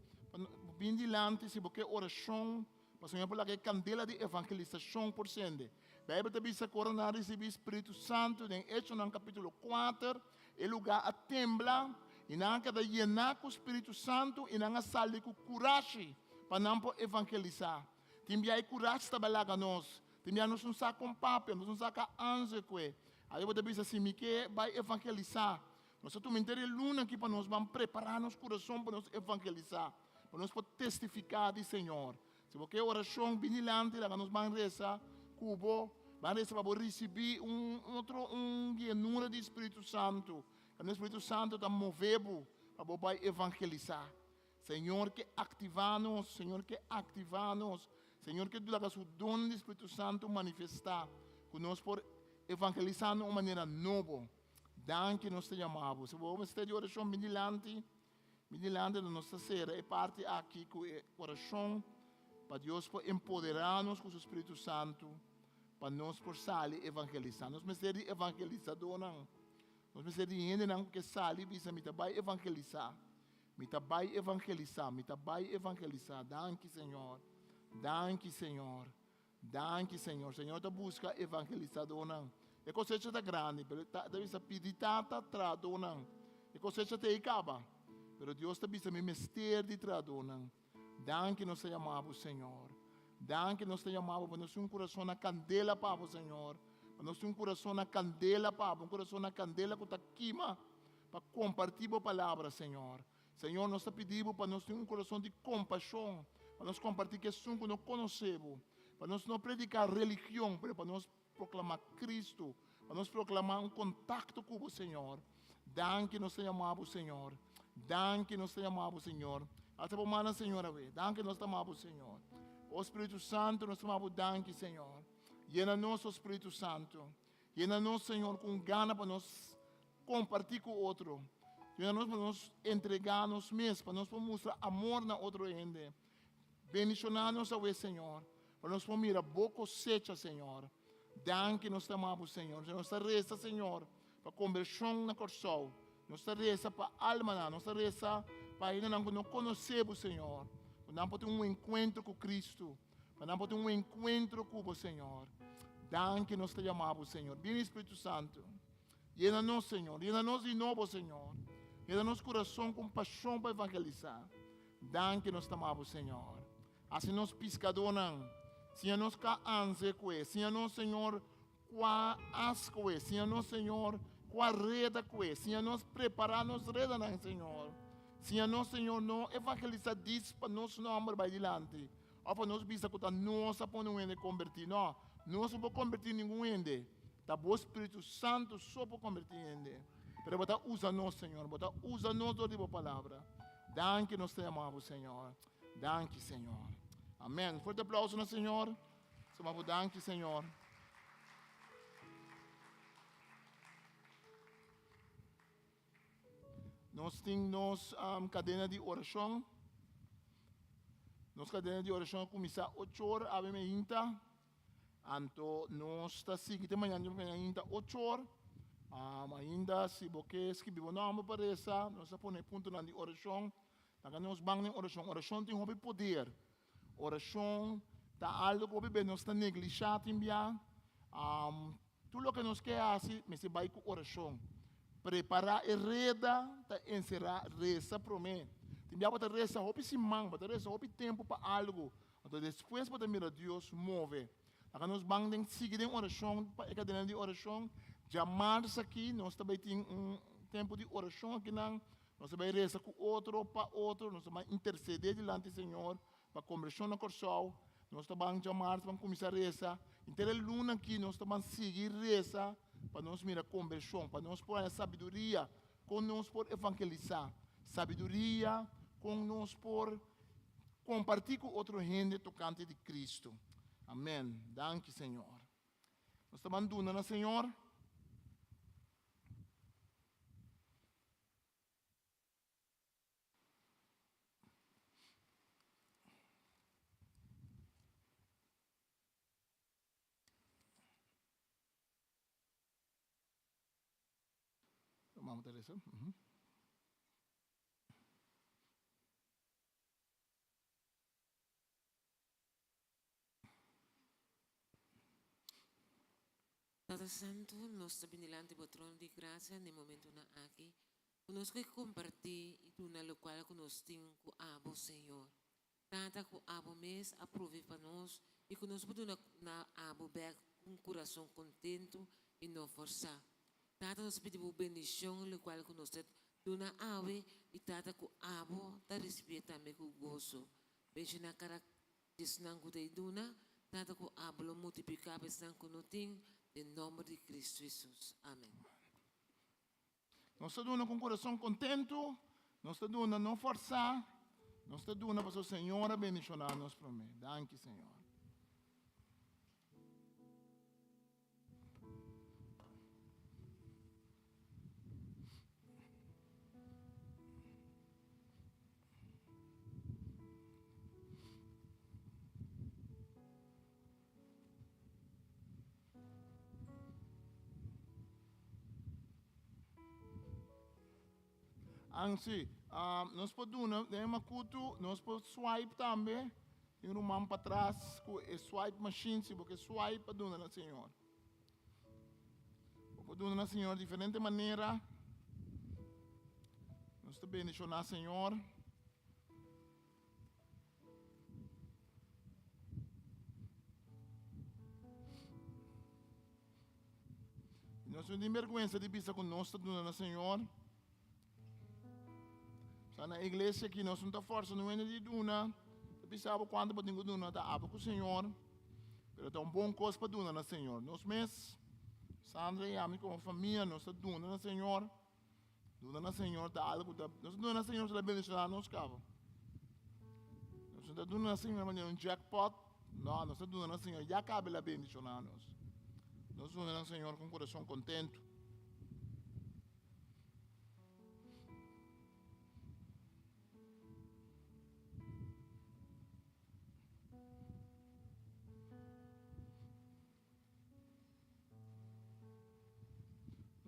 [SPEAKER 3] bin dilanti si bo ke orashon pa Señor por laga e kandela di evangelisashon por sende. Beibel ta bisa ku ora nan a risibí Spiritu Santu den Echonan kapítulo kuater, e lugá a tembla i nan a keda yená ku Spiritu Santu i nan a sali ku kurashi pa nan por evangelisá. Tin bia e kurashi ta bai laga nos. Tin bia nos no sa kon papia, nos no sa ka anze kue. Awe bo ta bisa si mi ke bai evangelisá. Nos a tuma henter e luna aki pa nos ban prepará nos kurason pa nos evangelisá, pa nos por testifiká di Señor. Si bo ke orashon, bini dilanti, laga nos ban resa ku bo. Ban resa pa bo risibí un otro un yenura di Spiritu Santu. Kaminda Spiritu Santu ta move bo pa bo bai evangelisá. Señor ke aktivá nos, Señor ke aktivá nos, Señor ke laga su don di Spiritu Santu manifestá, ku nos por evangelisá na un manera nobo. Danki nos ta yama bo. Si bo mester di orashon, bin dilanti, bin dilanti, nos ta sera e parti aki ku e orashon pa Dios por empoderá nos ku su Spiritu Santu pa nos por sali evangelisá. Nos mester di evangelisadónan. Nos mester di hendenan ku ke sali bisa mi ta bai evangelisá. Mi ta bai evangelisá, mi ta bai evangelisá. Danki, Señor. Danki, Señor. Danki, Señor. Señor ta buska evangelisadónan. E kosecha ta grandi, pero ta ta bisa pidi Tata trahadónan. E kosecha ta ei kaba, pero Dios ta bisa mi mester di trahadónan. Danki nos ta yama bo, Señor. Danki nos ta yama bo pa nos tin un kurason na kandela pa bo, Señor. Pa nos tin un kurason na kandela pa bo, un kurason na kandela ku ta kima pa kompartí bo palabra, Señor. Señor, nos ta pidi bo pa nos tin un kurason di kompashon, pa nos kompartí ku esun ku no konosé bo, pa nos no prediká religion, pero pa nos proklamá Kristu, pa nos proklamá un kontakto ku bo, Señor. Danki nos ta yama bo, Señor. Danki nos ta yama bo, Señor. Alsa bo mannan, Señor, awe. Danki nos ta ama bo, Señor. O Spiritu Santu, nos ta ama bo danki, Señor. Yena nos, o Spiritu Santu. Yena nos, Señor, ku un gana pa nos kompartí ku otro. Yena nos pa nos entregá nos mes, pa nos por mustra amor na otro hende. Bendishoná nos awe, Señor, pa nos por mira Bo kosecha, Señor. Danki nos ta ama Bo, Señor. Nos ta resa, Señor, pa kombershon na Kòrsou. Nos ta resa pa almanan. Nos ta resa pa hendenan ku no konosé Bo, Señor, ku nan por tin un enkuentro ku Kristu. Pa nan por tin un enkuentro ku Bo, Señor. Danki nos ta yama Bo, Señor. Bini, Spiritu Santu. Yena nos, Señor. Yena nos di nobo, Señor. Yena nos kurason ku un pashon pa evangelisá. Danki nos ta ama Bo, Señor. Hasi nos piskadónan. Siña nos ka anse kue. Siña nos, Señor, kua as kue. Siña nos, Señor, kua reda kue. Siña nos prepará nos redanan, Señor. Siña nos, Señor, no evangelisá dis pa nos nòmber bai dilanti òf pa nos bisa ku ta nos a pone un hende kombertí. No, nos no por kombertí ningun hende. Ta bo Spiritu Santu so por kombertí hende. Pero bo ta usa nos, Señor. Bo ta usa nos dor di bo Palabra. Danki nos ta yama bo, Señor. Danki, Señor. Amèn. Fuerte aplauso na Señor. Nos ta yama bo danki, Señor. Nos tin nos kadena di orashon. Nos kadena di orashon a kuminsá ocho or awe meinta. Anto nos ta sigui te mañana mainta ocho or. Ainda si bo ke skibi bo nòmber pa resa, nos ta pone puntonan di orashon. Laga nos ban den orashon. Orashon tin hopi poder. Orashon ta algu ku hopi bes nos ta neglishá tin bia. Tur loke nos ke hasi mester bai ku orashon. Prepará e reda ta enserá resa promé. Tin bia bo ta resa hopi siman, bo ta resa hopi tempu pa algu, anto despues bo ta mira Dios move. Laga nos ban den sigui den orashon pa e kadena di orashon. Djamars aki nos ta bai tin un tempu di orashon akinan. Nos ta bai resa ku otro pa otro, nos ta bai intersedé dilanti Señor pa kombershon na Kòrsou. Nos ta ban djamars ban kuminsá resa. Henter e luna aki nos ta ban sigui resa pa nos mira kombershon, pa nos por haña sabiduria kon nos por evangelisá, sabiduria kon nos por kompartí ku otro hende tokante di Kristu. Amèn. Danki Señor. Nos ta ban duna na Señor. Ruman ta lesa.
[SPEAKER 5] Tata Santu, nos ta bini dilanti bo trono di grasia na e momentunan aki, ku nos ke kompartí i duna lokual ku nos tin ku abo, Señor. Tata, ku abo mes a prove pa nos i ku nos por duna na abo bèk ku un kurason kontentu i no forsá. Tata, nos ta pidi bo bendishon lokual ku nos ta duna awe i Tata ku abo ta risibié tambe ku goso. Benshoná kada esnan ku ta i duna, Tata ku abo lo multipliká pa esnan ku no tin, den nòmber di Kristu Hesus. Amen.
[SPEAKER 3] Nos ta duna ku un kurason kontentu, nos ta duna no fòrsá, nos ta duna pasobra Señor a bendishoná nos promé. Danki Señor. Ansi, nos por duna den e makutu, nos por swipe tambe. Tin ruman patras ku e swipe machine, si bo ke swipe pa duna na Señor. Bo por duna na Señor diferente manera. Nos ta bendishoná Señor. Nos no tin bergüenza di bisa ku nos ta duna na Señor. Sa na iglesia aki nos no ta forsa no hende di duna. Ta bisa bo kuantu bo tin ku duna ta abo ku Señor. Pero ta un bon kos pa duna na Señor. Nos mes, Sandra i ami komo famia nos ta duna na Señor. Duna na Señor ta algo ku ta, nos duna na Señor ta bendishoná nos kaba. Nos no ta duna na Señor manera un jackpot, no, nos ta duna na Señor ya kaba el a bendishoná nos. Nos duna na Señor ku un kurason kontentu.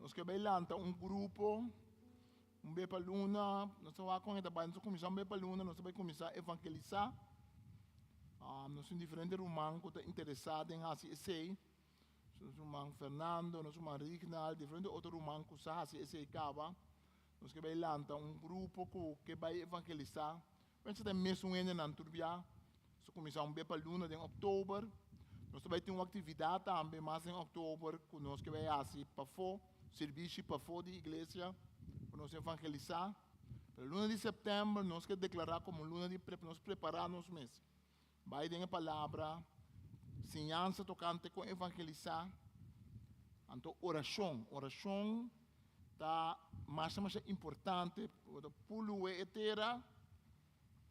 [SPEAKER 3] Nos ke bai lanta un grupo, un be pa luna, nos ta wak kon e ta bai, nos ta kuminsá un be pa luna, nos ta bai kuminsá evangelisá. Nos tin diferente ruman ku ta interesá den hasi esei. Nos ruman Fernando, nos ruman Rignald, diferente otro ruman ku sa hasi esei kaba. Nos ke bai lanta un grupo ku ke bai evangelisá. Pensa ta e mesun hendenan tur bia. Nos ta kuminsá un be pa luna den òktober. Nos ta bai tin un aktividat tambe mas den òktober ku nos ke bai hasi pafó, sirbishi pafó di iglesia pa nos evangelisá. Pero luna di sèptèmber nos ke deklará komo luna di pa nos prepará nos mes. Bai den e palabra, siñansa tokante kon evangelisá, anto orashon. Orashon ta masha masha importante. Bo ta puluwe e tera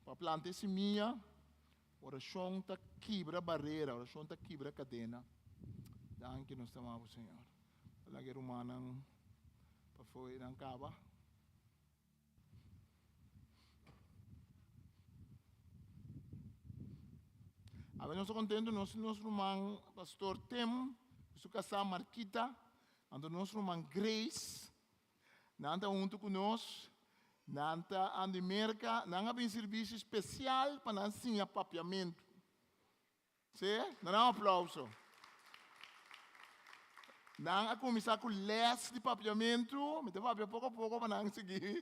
[SPEAKER 3] pa planta e simia. Orashon ta kibra barera, orashon ta kibra kadena. Danki nos ta ama bo Señor. Laga e rumannan pafó nan kaba. Awe nos ta contento nos tin nos ruman Pastor Tim cu su casá Marquita, anto nos ruman Grace, nan ta hunto cu nos, nan ta anda di Merca, nan a bin servicio especial pa nan siña papiamento. Sí, nan un aplauso. Nan a kuminsá ku lès di papiamentu, mi ta papia poko poko pa nan sigui.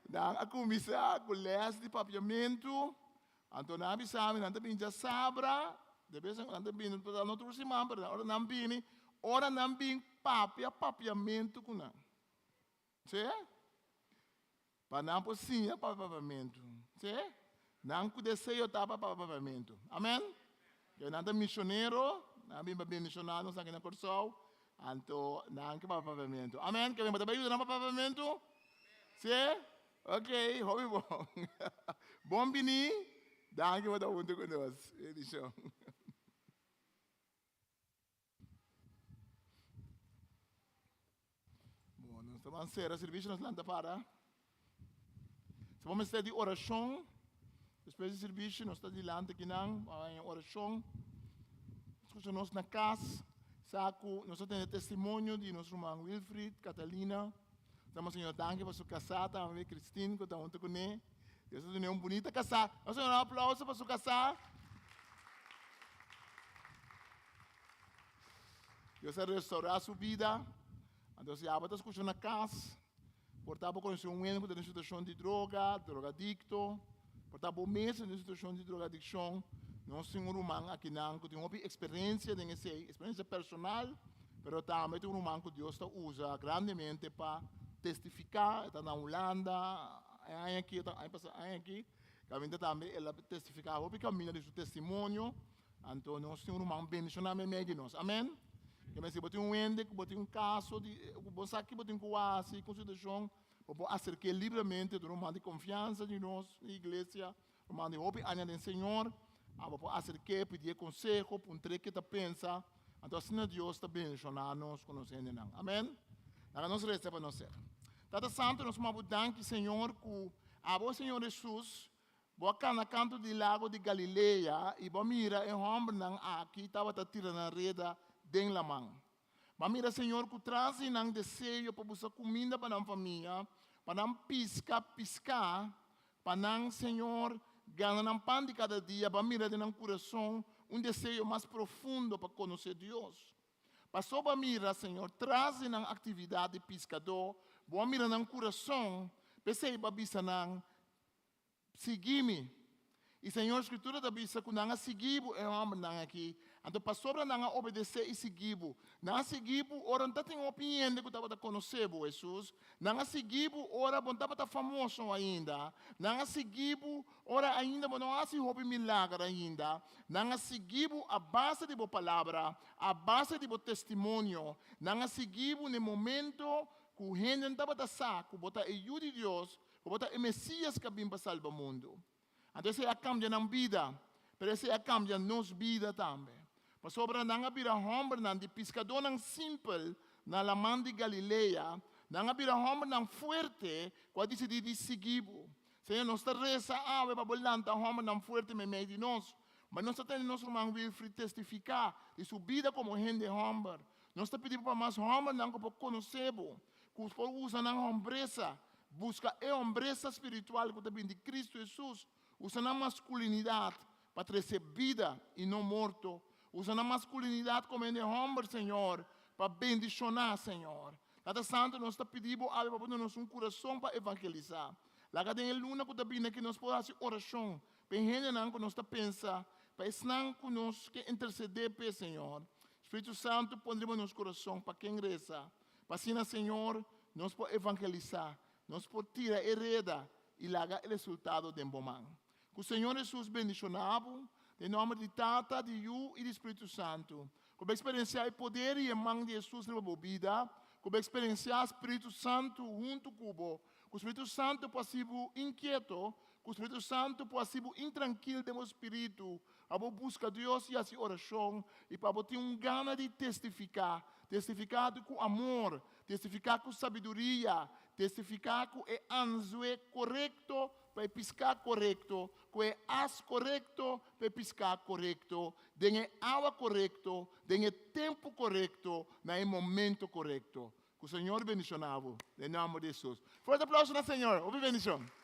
[SPEAKER 3] Nan a kuminsá ku lès di papiamentu, anto nan a bisa mi nan ta bini djasabra, de bes en nan ta bini no tur siman, pero ora nan bini, ora nan bin papia papiamentu ku nan. Sí? Pa nan por siña papia papiamentu. Sí? Nan ku deseo ta pa papia papiamentu. Amen? Ke nan ta misionero, nan a bin pa bendishoná nos aki na Kòrsou, anto nan ke papia papiamentu. Amen? Ke bo ta bai yuda nan papia papiamentu? Sí? Ok, hopi bon. Bon bini, danki pa ta huntu ku nos. Bendishon. Bon, nos ta ban sera servicio, nos lanta para. Si bo mester di oracion, despues di servicio, nos ta dilanti akinan, pa haña oracion. Escucha nos na cas, sa cu nos a tene testimonio di nos ruman Wilfried, Catalina. Damos Señor danki pa su kasá tambe, Christine, ku ta huntu kuné. Dios a dun'é un bunita kasá. Damos Señor un aplauso pa su kasá. Dios a restaurá su bida. Anto si abo ta skucha na kas, por ta bo konosé un hende ku ta den situashon di droga, drogadikto, por ta bo mes ta den situashon di drogadikshon, nos tin un ruman akinan ku tin hopi eksperensia den esei, eksperensia personal, pero tambe tin un ruman ku Dios ta usa grandemente pa testifiká. E ta na Hulanda e aña aki, e ta aña pasá aña aki, kaminda tambe el a testifiká hopi kaminda di su testimonio. Anto nos tin un ruman bendishoná meimei di nos. Amen. Ke men si bo tin un hende ku bo tin un kaso di ku bo sa ki bo tin ku hasi ku un situashon, bo por aserk'é libremente ta un ruman di konfiansa di nos di iglesia, ruman di hopi aña den Señor. Abo por aserk'é, pidié konseho, puntr'é ke ta pensa. Anto asina Dios ta bendishoná nos ku nos hendenan. Amen. Laga nos resa pa nos ser. Tata Santu, nos maba bo danki, Señor, ku abo, Señor Hesus, Bo a kana kantu di lago di Galilea i bo a mira e hòmbernan aki tabata tira nan reda den laman. Bo a mira, Señor, ku tras di nan deseo pa buska kuminda pa nan famia, pa nan piska piská, pa nan, Señor, gana nan pan di kada dia, bo a mira den nan kurason un deseo mas profundo pa konosé Dios. Pasobra bo a mira, Señor, tras di nan aktividat di piskadó, bo a mira nan kurason, p'esei bo a bisa nan, Sigui mi. I Señor, Scritura ta bisa cu nan a sigui bo, e hombernan aki. Anto pasobra nan a obedece i sigui bo. Nan a sigui bo ora no tatin hopi hende cu tabata conoce bo, Jesus. Nan a sigui bo ora bo no tabata famoso ainda. Nan a sigui bo ora ainda bo no a haci hopi milager ainda. Nan a sigui bo a base di bo palabra, a base di bo testimonio. Nan a sigui bo n'e momento cu hende no tabata sa cu bo ta e Yu di Dios, Ku bo ta e Mesias ku a bin pa salba mundu. Anto esei a kambia nan bida, pero esei a kambia nos bida tambe. Pasobra nan a bira hòmbernan di piskadónan simpel na laman di Galilea, nan a bira hòmbernan fuerte ku a disidí di sigui bo. Señor, nos ta resa awe pa bo lanta hòmbernan fuerte meimei di nos. Ma nos ta tende nos ruman Wilfried testifiká di su bida komo hende hòmber. Nos ta pidi bo pa mas hòmbernan ku por konosé bo, ku por usa nan hombresa, buska e hombresa spiritual ku ta bin di Kristu Hesus, usa nan maskulinidat pa trese bida i no morto, usa nan maskulinidat komo hende homber, Señor, pa bendishoná, Señor. Tata Santu, nos ta pidi Bo awe pa Bo duna nos un kurason pa evangelisá. Laga den e luna ku ta bini aki nos por hasi orashon pa e hendenan ku nos ta pensa, pa esnan ku nos ke intersedé p'e, Señor. Spiritu Santu, pon riba nos kurason pa ken resa. Pa asina, Señor, nos por evangelisá, nos por tira e reda i laga e resultado den Bo man. Ku Señor Hesus bendishoná bo, den nòmber di Tata, di Yu i di Spiritu Santu. Ku bo eksperensiá e poder i e man di Hesus riba bo bida, ku bo eksperensiá Spiritu Santu huntu ku bo, ku Spiritu Santu por hasi bo inkieto, ku Spiritu Santu por hasi bo intrankil den bo spiritu, Pa bo buska Dios i hasi orashon i pa bo tin un gana di testifiká, testifiká ku amor, testifiká ku sabiduria, testifiká ku e anzue korekto pa e piská korekto, ku e as korekto pa e piská korekto, den e awa korekto, den e tempu korekto, na e momento korekto. Ku Señor bendishoná bo, den nòmber di Hesus. Fuerte aplauso na Señor. Hopi bendishon.